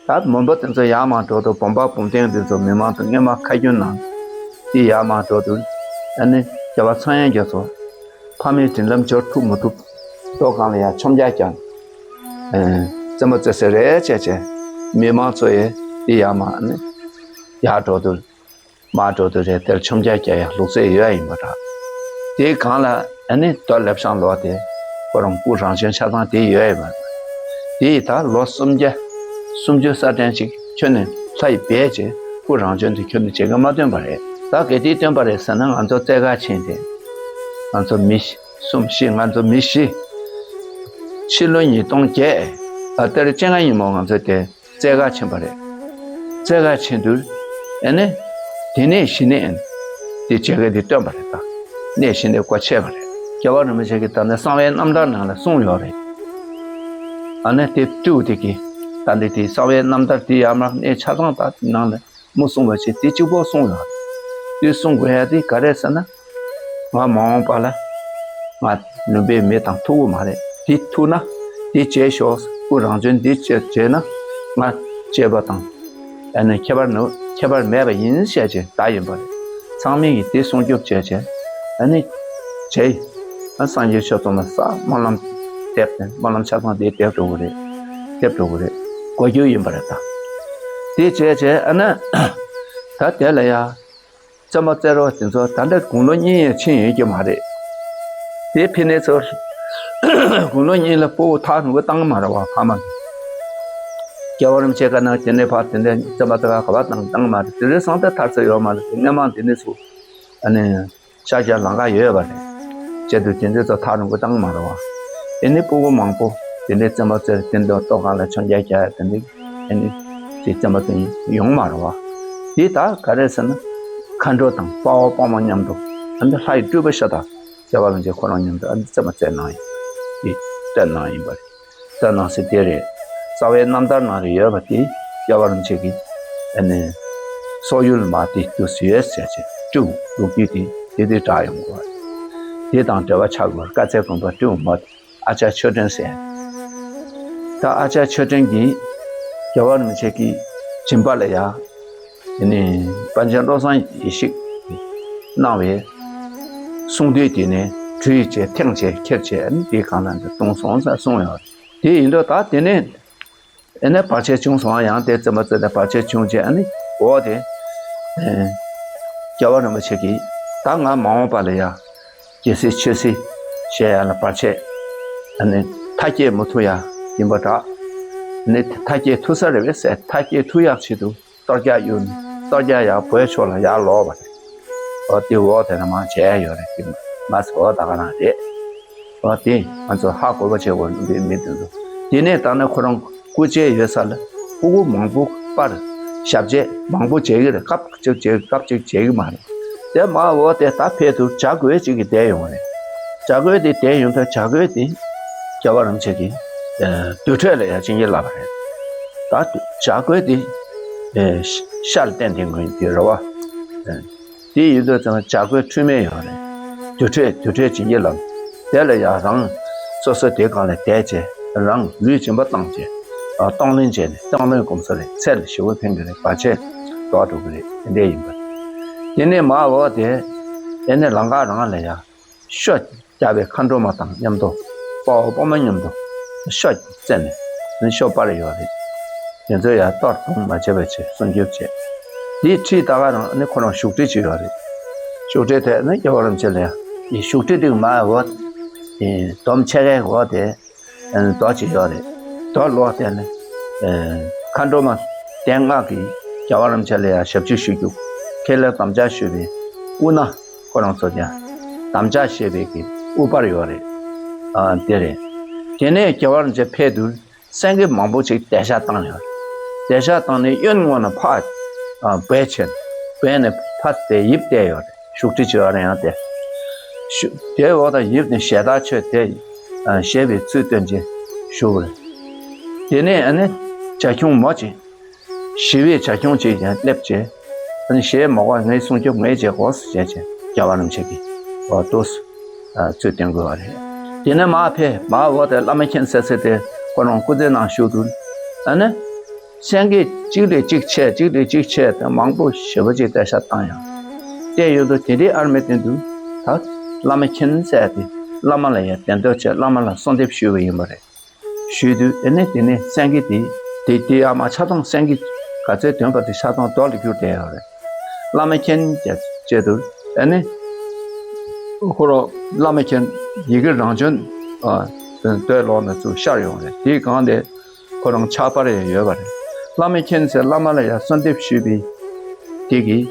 ད་མོན་པ་དེ་ཚོ་ཡར་མར་འགྲོ་དུས། བོམ་པ་བོམ་ཐེངས་དེ་ཚོ་མི་མང་དུ་སྔོན་མ་ཁ་རྒྱུན་ནང་དེ་ཡར་མར་འགྲོ་དུས། ཨ་ནི་རྒྱལ་བ་ཚངས་དབྱངས་རྒྱ་མཚོ། ཕ་མའི་མགྲིན་ལམ་འབྱོར་ཐུབ་མི་ཐུབ། རྡོ་སྒང་ལ་ཡར་མཆོང་རྒྱག་རྒྱག་ཨ། རྩེད་མོ་རྩེ་ས་རེད་བྱས་བྱས། མི་མང་ཚོ་ཡས་འདི་ཡར་མར་ནི་ཡར་འགྲོ་དུས་མར་འགྲོ་དུས་རེད། དེར་མཆོང་རྒྱག་རྒྱག་ཡག་ལུགས་སྲོལ་ཡོད་ཡིན་པ་འདྲ། དེའི་སྒང་ལ་ཨ་ནི་རྡོ་ལེབ་ཤང་ལོག་དེ་ཁོ་རང་སྐུ་རང་བྱོན་ཆ་ཚང་དེ་ཡོད་ཡིན་པ། དེ་ཡི་ད་ལོ་སུམ་བརྒྱ་སུམ་ཅུ་སོ་གྲངས་ཅིག་ཁྱོན་ནས་ལྷ་ཡིས་སྦས་བྱས་སྐུ་རང་བྱོན་དེ་ཁྱོན་ནས་བྱེད་ཀྱི་མ་སྟོན་པ་རེད། ད་གལ་ཏེ་སྟོན་པ་རེད་ཟེར་ན། ང་ཚོ་རྩེད་གར་ཕྱིན་ཏེ་ང་ཚོ་མི་གསུམ་བཞི། ང་ཚོ་མི་བཞི། ཕྱི་ལོ་ཉིས་སྟོང་བརྒྱད། ཨ། ཏེ་རེ་བཅོ་ལྔ་ཉིན་མོ་ང་ཚོ་དེ་རྩེད་གར་ཕྱིན་པ་རེད། རྩེད་གར་ཕྱིན་དུས་ཨ་ནི་དེ་ནས་གཞི་ནས་དེ་བྱེད་མཁན་དེ་སྟོན་པ་རེད། ད་གནས་གཞི་ནས་སྒོ་ཕྱེ་བ་རེད། རྒྱལ་བ་རིན་པོ་ཆེ་གིས་ད་ནི་གསང་བའི་རྣམ་ཐར་ནང་ལ་གསུངས་ཡོད་རེད། ཨ་ནི་དེ་སྤྲུལ་དེ་གིས་ད་འདི་དེ་གསང་བའི་རྣམ་ཐར་དེ་ཡར་མར་གནས་ཆ་ཚང་ད་ནང་ལ་མུ་གསུངས་པ་ཞིག་དེ་གཅིག་པོ་གསུངས་ཡོད་རེད། དེ་གསུང་དགོས་ཡ་དེ་ག་རེ་ཟེར་ན། ང་མ་འོངས་པ་ལ་ང་ལུང་པའི་མི་དང་ཐུག་གི་མ་རེད། དེ་ཐུག་ན་དེ་བྱེད་ཤོག། སྐུ་རང་བྱོན་འདི་བྱེད་བྱེད་ན་ང་གཅེས་པ་དང་ཨ་ནི་ཁྱད་པར་ནི་ཁྱད་པར་མེད་པ་ཡིན་བཤད་བྱས་ད་ཡིན་པ་རེད། ཚང་མས་ཀྱིས་དེ་སྲུང་སྐྱོབ་བྱས་བྱས་ཨ་ནི་བྱས། ཨ་སངས་རྒྱས་ཆོས་ཚོགས་མ་ས་སྨོན་ལམ་འདེབས་ཏེ་སྨོན་ལམ་ཆ་ཚང་དེ་འདེབས་འགྲོ་གི་རེད། འདེབས་འགྲོ་གི་རེད། གོ་རྒྱུ་ཡིན་པ་རེད་ད། དེ་བྱས་བྱས་ཨ་ནི་ད་དེ་ལ་ཡ། རྩེད་མོ་རྩེ་རོགས་དེ་ཚོ་ད་ལྟ་དགུང་ལོ་གཉིས་ཡང་ཕྱིན་ཡོད་ཀྱི་མ་རེད། དེ་ཕི་ནས་ཚོ་དགུང་ལོ་གཉིས་ལ་སྤོ་བོ་ཐག་རིང་པོ་བཏང་གི་མ་རེད་བ། ཕ་མ་གིས་རྒྱལ་བ་རིན་པོ་ཆེ་ག་ན་དེ་ནས་ཕར་དེ་འདྲ་རྩེད་མོ་རྩེ་ག་ག་བ་བཏང་བཏང་གི་མ་རེད། དེ་རིང་སང་ད་ཐར་ས་ཡོད་མ་རེད། དེ་སྔ་མ་དེ་ནས་ཚོ་ཨ་ནི་ཤར་རྒྱག་ལམ་ཁ་ཡོད་པ་རེད། བྱས་དུས་དེ་འདྲ་ཚོ་ཐག་རིང་པོ་བཏང་གི་མ་རེད་བ། དེ་ནས་སྤོ་བོ་མང་པོ་དེ་འདྲའི་རྩེད་མོ་རྩེ་དེ་འདྲ་ལྟོ་གང་ལ་མཆོང་རྒྱག་རྒྱག་དེ་འདྲ་ཨ་ནི་དེ་རྩེད་མོ་རྩེ་ཡོང་མ་རེད་བ། དེ་ད་ག་རེ་ཟེར་ན་མཁའ་འགྲོ་དང་དཔའ་བོ་དཔའ་མོ་མཉམ་དུ་ཨ་ནི་ལྷ་ཡི་སྤྲུལ་པ་ཤ་སྟག་རྒྱལ་བ་རིན་པོ་ཆེ་ཁོ་རང་མཉམ་དུ་ཨ་ནི་རྩེད་མོ་རྩེ་གནང་ཡིན་པ་དེ་སྟོན་གནང་ཡིན་པ་རེད། སྟོན་གནང་ཟེར་དེ་རེད། རྩ་བའི་རྣམ་ཐར་ནང་ལ་ཡོད་པ་དེ་རྒྱལ་བ་རིན་པོ་ཆེ་གིས་ཨ་ནི་སོག་ཡུལ་མ་དེ་དུས་སུ་ཡོད་ཟེར་བྱས་སྤྲེའུ་ལོ་རྒྱུས་དེ་དེ་དུས་བསྒྲགས་ཡོང་གི་རེད། དེ་དང་འབྲེལ་བ་ཆགས་དགོས། བཀའ་སྩལ་དགོན་པ་སྤྲེའུ་མ་དེ། ཨ་ཅག་ཆོས་སྒྲོན་ཟེར། ད་ཨ་ཅག་ཆོས་སྒྲོན་གྱིས་རྒྱལ་བ་རིན་པོ་ཆེ་གི་སྦྱིན་པ་ལ་ཡ། དེ་ནས་པཎ་ཆེན་བློ་བཟང་ཡེ་ཤེས་གནང་བའི་གསུང་དུས་དེ་ནས་བྲུས་བྱས་ཐེངས་བྱས་ཁྱེར་བྱས་ཨ་ནི་དེའི་སྒང་ལ་འདི་གཏོང་སོང་ཟེར་གསུངས་ཡོད་རེད། དེ་ཡིན་དུས་ད་དེ་ནས་ཨ་ནི་བར་ཆད་བྱུང་སོང་། ཡང་དེ་རྩེད་མོ་རྩེ་དེ་བར་ཆད་བྱུང་བྱས་ཨ་ནི་འོ་དེ་རྒྱལ་བ་རིན་པོ་ཆེ་གིས་ད་ང་མ་འོངས་པ་ལ་ཡ། རྒྱལ་སྲིད་ཆོས་སྲིད་བྱེད་ཡ་ལ་བར་ཆད། ཨ་ནི་མཐའ་སྐྱེལ་མི་ཐུབ་ཡ་ཡིན་པ་འདྲ། ཨ་ནི་མཐའ་སྐྱེལ་ཐུབ་ས་རེད་པས་ཟེར། མཐའ་སྐྱེལ་ཐུབ་ཡག་ཆེད་དུ་གཏོར་རྒྱག་གཡུགས་ནས་གཏོར་རྒྱག་ཡ་བོད་ཕྱོགས་ལ་ཡར་ལོག་པ་རེད། འོ་དེ་འོག་དེ་ན་མང་བྱས་ཡ་ཡོད་རེད། དེ་མ་ཟེར་འོ་ད་ག་རང་རེད། འོ་དེ་ང་ཚོ་ཧ་གོ་བ་བྱེད་དགོས་འདུག་མི་དེ་ཚོ། དེ་ནས་ད་ནི་ཁོ་རང་སྐུ་ཕྱྭ་ཡོད་ས་ལ་སྤུ་གུ་མང་པོ་སྤར། ཞབས་རྗེས་མང་པོ་བྱེད་ཀྱི་རེད། སྐབས་གཅིག་བྱེད་སྐབས་གཅིག་བྱེད་ཀྱི་མ་རེད། དེ་མ་འོ་དེ་ད་ཕེབས་དུས་བྱ་རྒོད་ཅིག་གིས་བསྡད་ཡོང་བ་རེད། བྱ་རྒོད་དེ་བསྡད་ཡོང་དུས་བྱ་རྒོད་དེ་རྒྱལ་བ་རིན་པོ་ཆེ་གི་དུར་ཁྲོད་ལ་ཡར་བྱིན་གྱིས་བརླབས་པ་རེད། ད་བྱ་རྒོད་དེ་ཤར་ཏན་ཏན་ཀུན་གྱི་རེད་བ། དེ་ཡིན་དུས་ཙང་བྱ་རྒོད་འཁྲུལ་མེད་ཡོད་རེད། དུར་ཁྲོད་དུར་ཁྲོད་བྱིན་གྱིས་བརླབས། དེ་ལ་ཡང་རང་སོ་སོ་དེའི་སྒང་ལ་བསྡད་བྱས་རང་ལུས་སྦྱིན་པ་བཏང་བྱས། གཏོང་ལེན་བྱས་ནས་གཏོང་ལེན་སྒོམ་ས་རེད། ཚེ་ལ་ཞི་བ་ཕན་གྱི་རེད། བར་ཆད་ལོག་འགྲོ་གི་རེད། དེ་འདྲ་ཡིན་པ། དེ་ནས་མ་འོ་དེ་དེ་ནས་ལམ་ཁ་རང་ལ་ཡ་ཤོ་རྒྱག་པའི་མཁའ་འགྲོ་མ་དང་མཉམ་དུ་དཔའ་བོ་དཔའ་མོ་མཉམ་དུ་ཤོ་རྩེ་ནས་ནི་ཤོ་སྤར་ཡོད་རེད། དེ་ཚོ་ཡང་གཏོར་གཏོང་མ་བྱས་པ་བྱས་སྲུང་སྐྱོབ་བྱས། དེའི་འཁྲིས་ད་ག་རང་ནི་ཁོ་རང་བཞུགས་ཁྲི་ཅིག་ཡོད་རེད། བཞུགས་ཁྲི་དེ་ནི་རྒྱལ་བ་རིན་པོ་ཆེ་ལ་ཡང་ཡི་བཞུགས་ཁྲི་དེ་མ་འོ་དེ་དོམ་ཆེ་གའི་འོ་དེ་རྡོ་ཅིག་ཡོད་རེད། རྡོ་ལོག་དེ་ནི་མཁའ་འགྲོ་མ་སྡེ་ལྔ་གིས་རྒྱལ་བ་རིན་པོ་ཆེ་ལ་ཡང་ཞབས་ཕྱི་ཞུ་རྒྱུ་ཁས་ལེན་དམ་བཅའ་ཞུས་པའི་དབུ་ན་ཁོ་རང་ཚོ་ཀྱང་དམ་བཅའ་བཞེས་པའི་གི་དབུ་པར་ཡོད་རེད། ཨ་དེ་རེད། དེ་ནས་རྒྱལ་བ་རིན་པོ་ཆེ་ཕེབས་དུས། སེང་གེ་མང་པོ་ཅིག་དེད་ཤག་བཏང་ཡོད་རེད། དེད་ཤག་བཏང་ནས་གཡོན་ངོས་ན་ཕར་ཨ་སྦས་ཕྱིན། སྦས་ནས་ཕར་དེ་ཡིབ་བསྡད་ཡོད་རེད། བཞུགས་ཁྲི་བྱས་ཡོད་རེད། ཡང་དེ་ཞུ་དེ་འོག་ད་ཡིབ་ནས་ཞལ་ཏ་ཆོས་དེ་ཨ་བཞེས་པའི་ཚུལ་སྟོན་བྱས་བཞུགས་རེད། དེ་ནས་ཨ་ནི་བྱ་ཁྱུང་མོ་ཅིག་ཞི་བའི་བྱ་ཁྱུང་ཅིག་ཡང་སླེབས་བྱས། ཨ་ནི་ཞེས་མ་གོ་ངའི་སྲུང་སྐྱོབ་ངས་བྱེད་དགོས་ཟེར་བྱས་བྱས་རྒྱལ་བ་རིན་པོ་ཆེ་གིས་འོ་ཏོག་ཙམ་ཚུལ་བསྟན་དགོས་པ་རེད། དེ་ནས་མར་ཕེབས་མར་འོག་དེ་བླ་མ་མཁྱེན་ཟེར་ཟེར་དེ་ཁོ་རང་སྐུ་ཚེ་ནང་བཞུགས་དུས་ཨ་ནི་སེང་གེ་གཅིག་ལས་གཅིག་ཆེ་གཅིག་ལས་གཅིག་ཆེ་དེ་མང་པོ་ཞེ་པོ་ཅིག་དེད་ཤག་བཏང་ཡང་བལྟས་ཡོད་དུས་དེ་འདྲའི་ཨར་མའི་སྟེང་དུ་ད་བླ་མ་མཁྱེན་ཟེར་དེ་བླ་མ་ལ་ཡང་གདན་ཐོབ་བྱས་བླ་མ་ལ་གསོལ་འདེབས་ཞུས་པ་ཡིན་པ་རེད། ཞུས་དུས་ཨེ་ནས་དེ་ནས་སེང་གེ་དེ་དེ་དེ་ཡར་མར་ཆ་ཚང་སེང་གེ་ག་ཚོད་ཐོན་པ་དེ་ཆ་ཚང་རྡོ་ལ་གྱུར་བསྡད་ཡོད་རེད། བླ་མ་མཁྱེན་བཅས་དུས་ཨེ་ནས་ཁོ་རང་བླ་མ་མཁྱེན་ཡི་གེ་རང་བྱོན་རྡོའི་ལོགས་ནས་ཚུར་ཤར་ཡོང་རེད། དེའི་སྒང་དེ་ཁོ་རང་ཕྱག་པར་ཡང་ཡོད་པ་རེད། བླ་མ་མཁྱེན་ཟེར་བླ་མ་ལ་ཡང་གསོལ་འདེབས་ཞུས་པའི་དེ་གིས་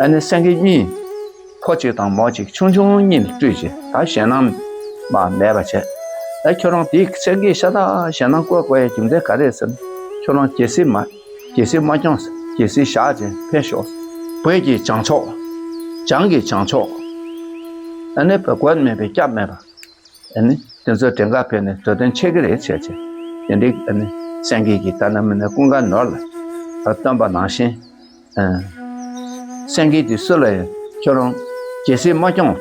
ཨེ་ནས་སེང་གེ་གཉིས། ཕོ་གཅིག་དང་མོ་གཅིག་ཆུང་ཆུང་གཉིས་ལ་སྤྲུལ་རྗེས་ད་ཞེད་སྣང་མ་མེད་པ་བྱས། ད་ཁྱོད་རང་དེའི་སེང་གེ་ཤ་སྟག་ཞེད་སྣང་བཀོད་དགོས་ཡའི་རྒྱུ་མཚན་ག་རེ་ཟེར་ན། ཁྱོད་རང་རྒྱལ་སྲིད་མ་རྒྱལ་སྲིད་མ་སྐྱོང་ཟེར། རྒྱལ་སྲིད་བཞག་བྱས་ཕེབས་ཤོག་བོད་ཀྱི་བྱང་ཕྱོགས། བྱང་གི་བྱང་ཕྱོགས། ཨ་ནི་བོད་མགོན་མེད་པའི་སྐྱབས་མེད་པ། ཨ་ནི་དེ་ཚོ་བྲན་ཁ་ཕེབས་ནས་དོ་དོན་ཆེ་གི་རེད་བྱས་བྱས། དེ་འདྲའི་ཨ་ནི་སེང་གེ་གིས་ད་ནམ་མིན་ན་ཀུན་དགའ་ནོར་ལ་ད་སྟོན་པ་ནང་བཞིན། ཨ། སེང་གེ་དེ་སུ་ལ་ཡང་ཁྱོད་རང་རྒྱལ་སྲིད་མ་སྐྱོང་།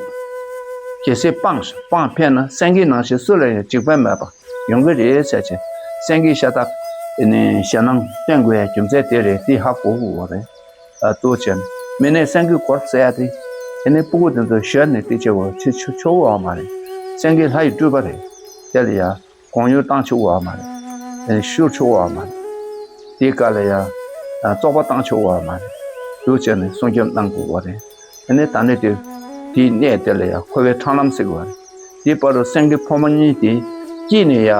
རྒྱལ་སྲིད་སྤངས་སྤངས་ཕེབས་ན་སེང་གེ་ནང་བཞིན་སུ་ལ་ཡང་འཇིགས་པ་མེད་པ་ཡོང་གི་རེད་ཟེར་བྱས། སེང་གེ་ཤ་སྟག་ཨ་ནི་ཞེད་སྣང་སྟོན་དགོས་ཡ་རྒྱུ་མཚན་དེ་རེད། དེ་ཧ་གོ་དགོས་པ་རེད། ཨ་ཏོ་ཆེན་མི་ནས་སེང་གེ་སྐོར་ཟེར་ཡ་དེ་ཨ་ནི་སྤུ་གུ་དེ་ཚོ་ཞོན་ནས་དེ་བྱེད་དགོས་ཆེ་ཆོ་ཆོ་བོ་བ་མ་རེད། སེང་གེ་ལྷ་ཡི་སྤྲུལ་པ་རེད། དེ་ལ་ཡ། གོང་ཡུལ་བཏང་ཆོག་བ་མ་རེད། ཤུར་ཆོག་བ་མ་རེད། དེའི་སྐབས་ལ་ཡང་བཙོག་པ་བཏང་ཆོག་བ་མ་རེད། འདུག་བྱས་ནས་སྲུང་སྐྱོབ་གནང་དགོས་པ་རེད། ཨ་ནི་ད་ནི་དེ་དེའི་གནས་དེ་ལ་ཡང་འཁོར་བའི་འཕྲང་ལམ་ཟེར་གྱི་བ་རེད། དེའི་བར་དུ་སེང་གེ་ཕོ་མོ་གཉིས་དེ་སྐྱིད་ནས་ཡང་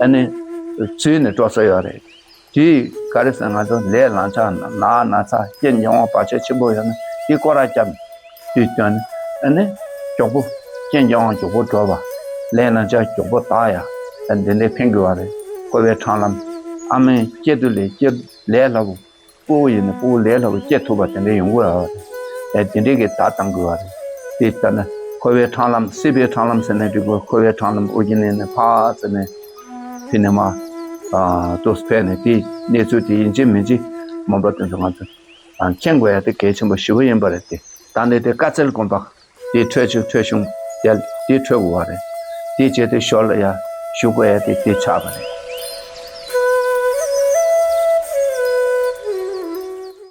ཨ་ནི་འཛུལ་ནས་འགྲོ་ས་ཡོད་རེད། དེས་ག་རེ་ཟེར་ང་ཚོ་ལས་ལང་ཆ་ན་ན་ཚ་རྐྱེན་ཉེ་བ་བར་ཆད་ཆེན་པོ་ཡོད་ན་དེ་སྐོར་ར་བརྒྱབ་ནས། དུས་སྟོན་ནས་ཨ་ནི་མགྱོགས་པོ་རྐྱེན་ཀྱང་མགྱོགས་པོ་འགྲོ་བ། ལས་རྣམ་ཅག་མགྱོགས་པོ་དག་ཡ། ཨ་འདི་འདྲའི་ཕན་གྱི་བ་རེད། འཁོར་བའི་འཕྲང་ལམ། ཨ་མའི་སྐྱེ་དུས་ལས་སྐྱེ་ལས་སླ་པོ། སྤུ་གུ་ཡིན་ན་སྤུ་གུ་ལས་སླ་པོ་སྐྱེ་ཐུབ་པ་དེ་འདྲའི་ཡོང་གི་ཡོད་རེད། ཨ་དེ་འདྲའི་གི་བརྡ་བཏང་དགོས་བ་རེད། དེ་ལྟར་ན་ཁོ། འཁོར་བའི་འཕྲང་ལམ་སྲིད་པའི་འཕྲང་ལམ་ཟེར་ནས་འགྲིག་གོ། འཁོར་བའི་འཕྲང་ལམ་ཨོ་རྒྱན་གླིང་ནས་ཕར་ཙམ་ནས་ཕི་ནས་མ་ཏོག་ཙམ་ཕེབས་ནས་དེའི་གནས་ཚུལ་དེ་ཡིན་གཅིག་མིན་གཅིག་མ་འབད་དོན་དུ་ང་ཚོས་མཁྱེན་དགོས་ཡ་དེ་གལ་ཆེན་པོ་ཞེ་པོ་ཡིན་པ་རེད་དེ། ད་ནི་དེ་བཀའ་སྩལ་དགོངས་པ་དེ་འཕྲོས་ཆུ་འཕྲོས་བྱུང་དེ་དེ་འཕྲོས་དགོས་པ་རེད། དེ་བྱས་ཏེ་ཞོར་ལ་ཡ་ཞུ་དགོས་ཡ་དེ་དེ་ཆགས་པ་རེད།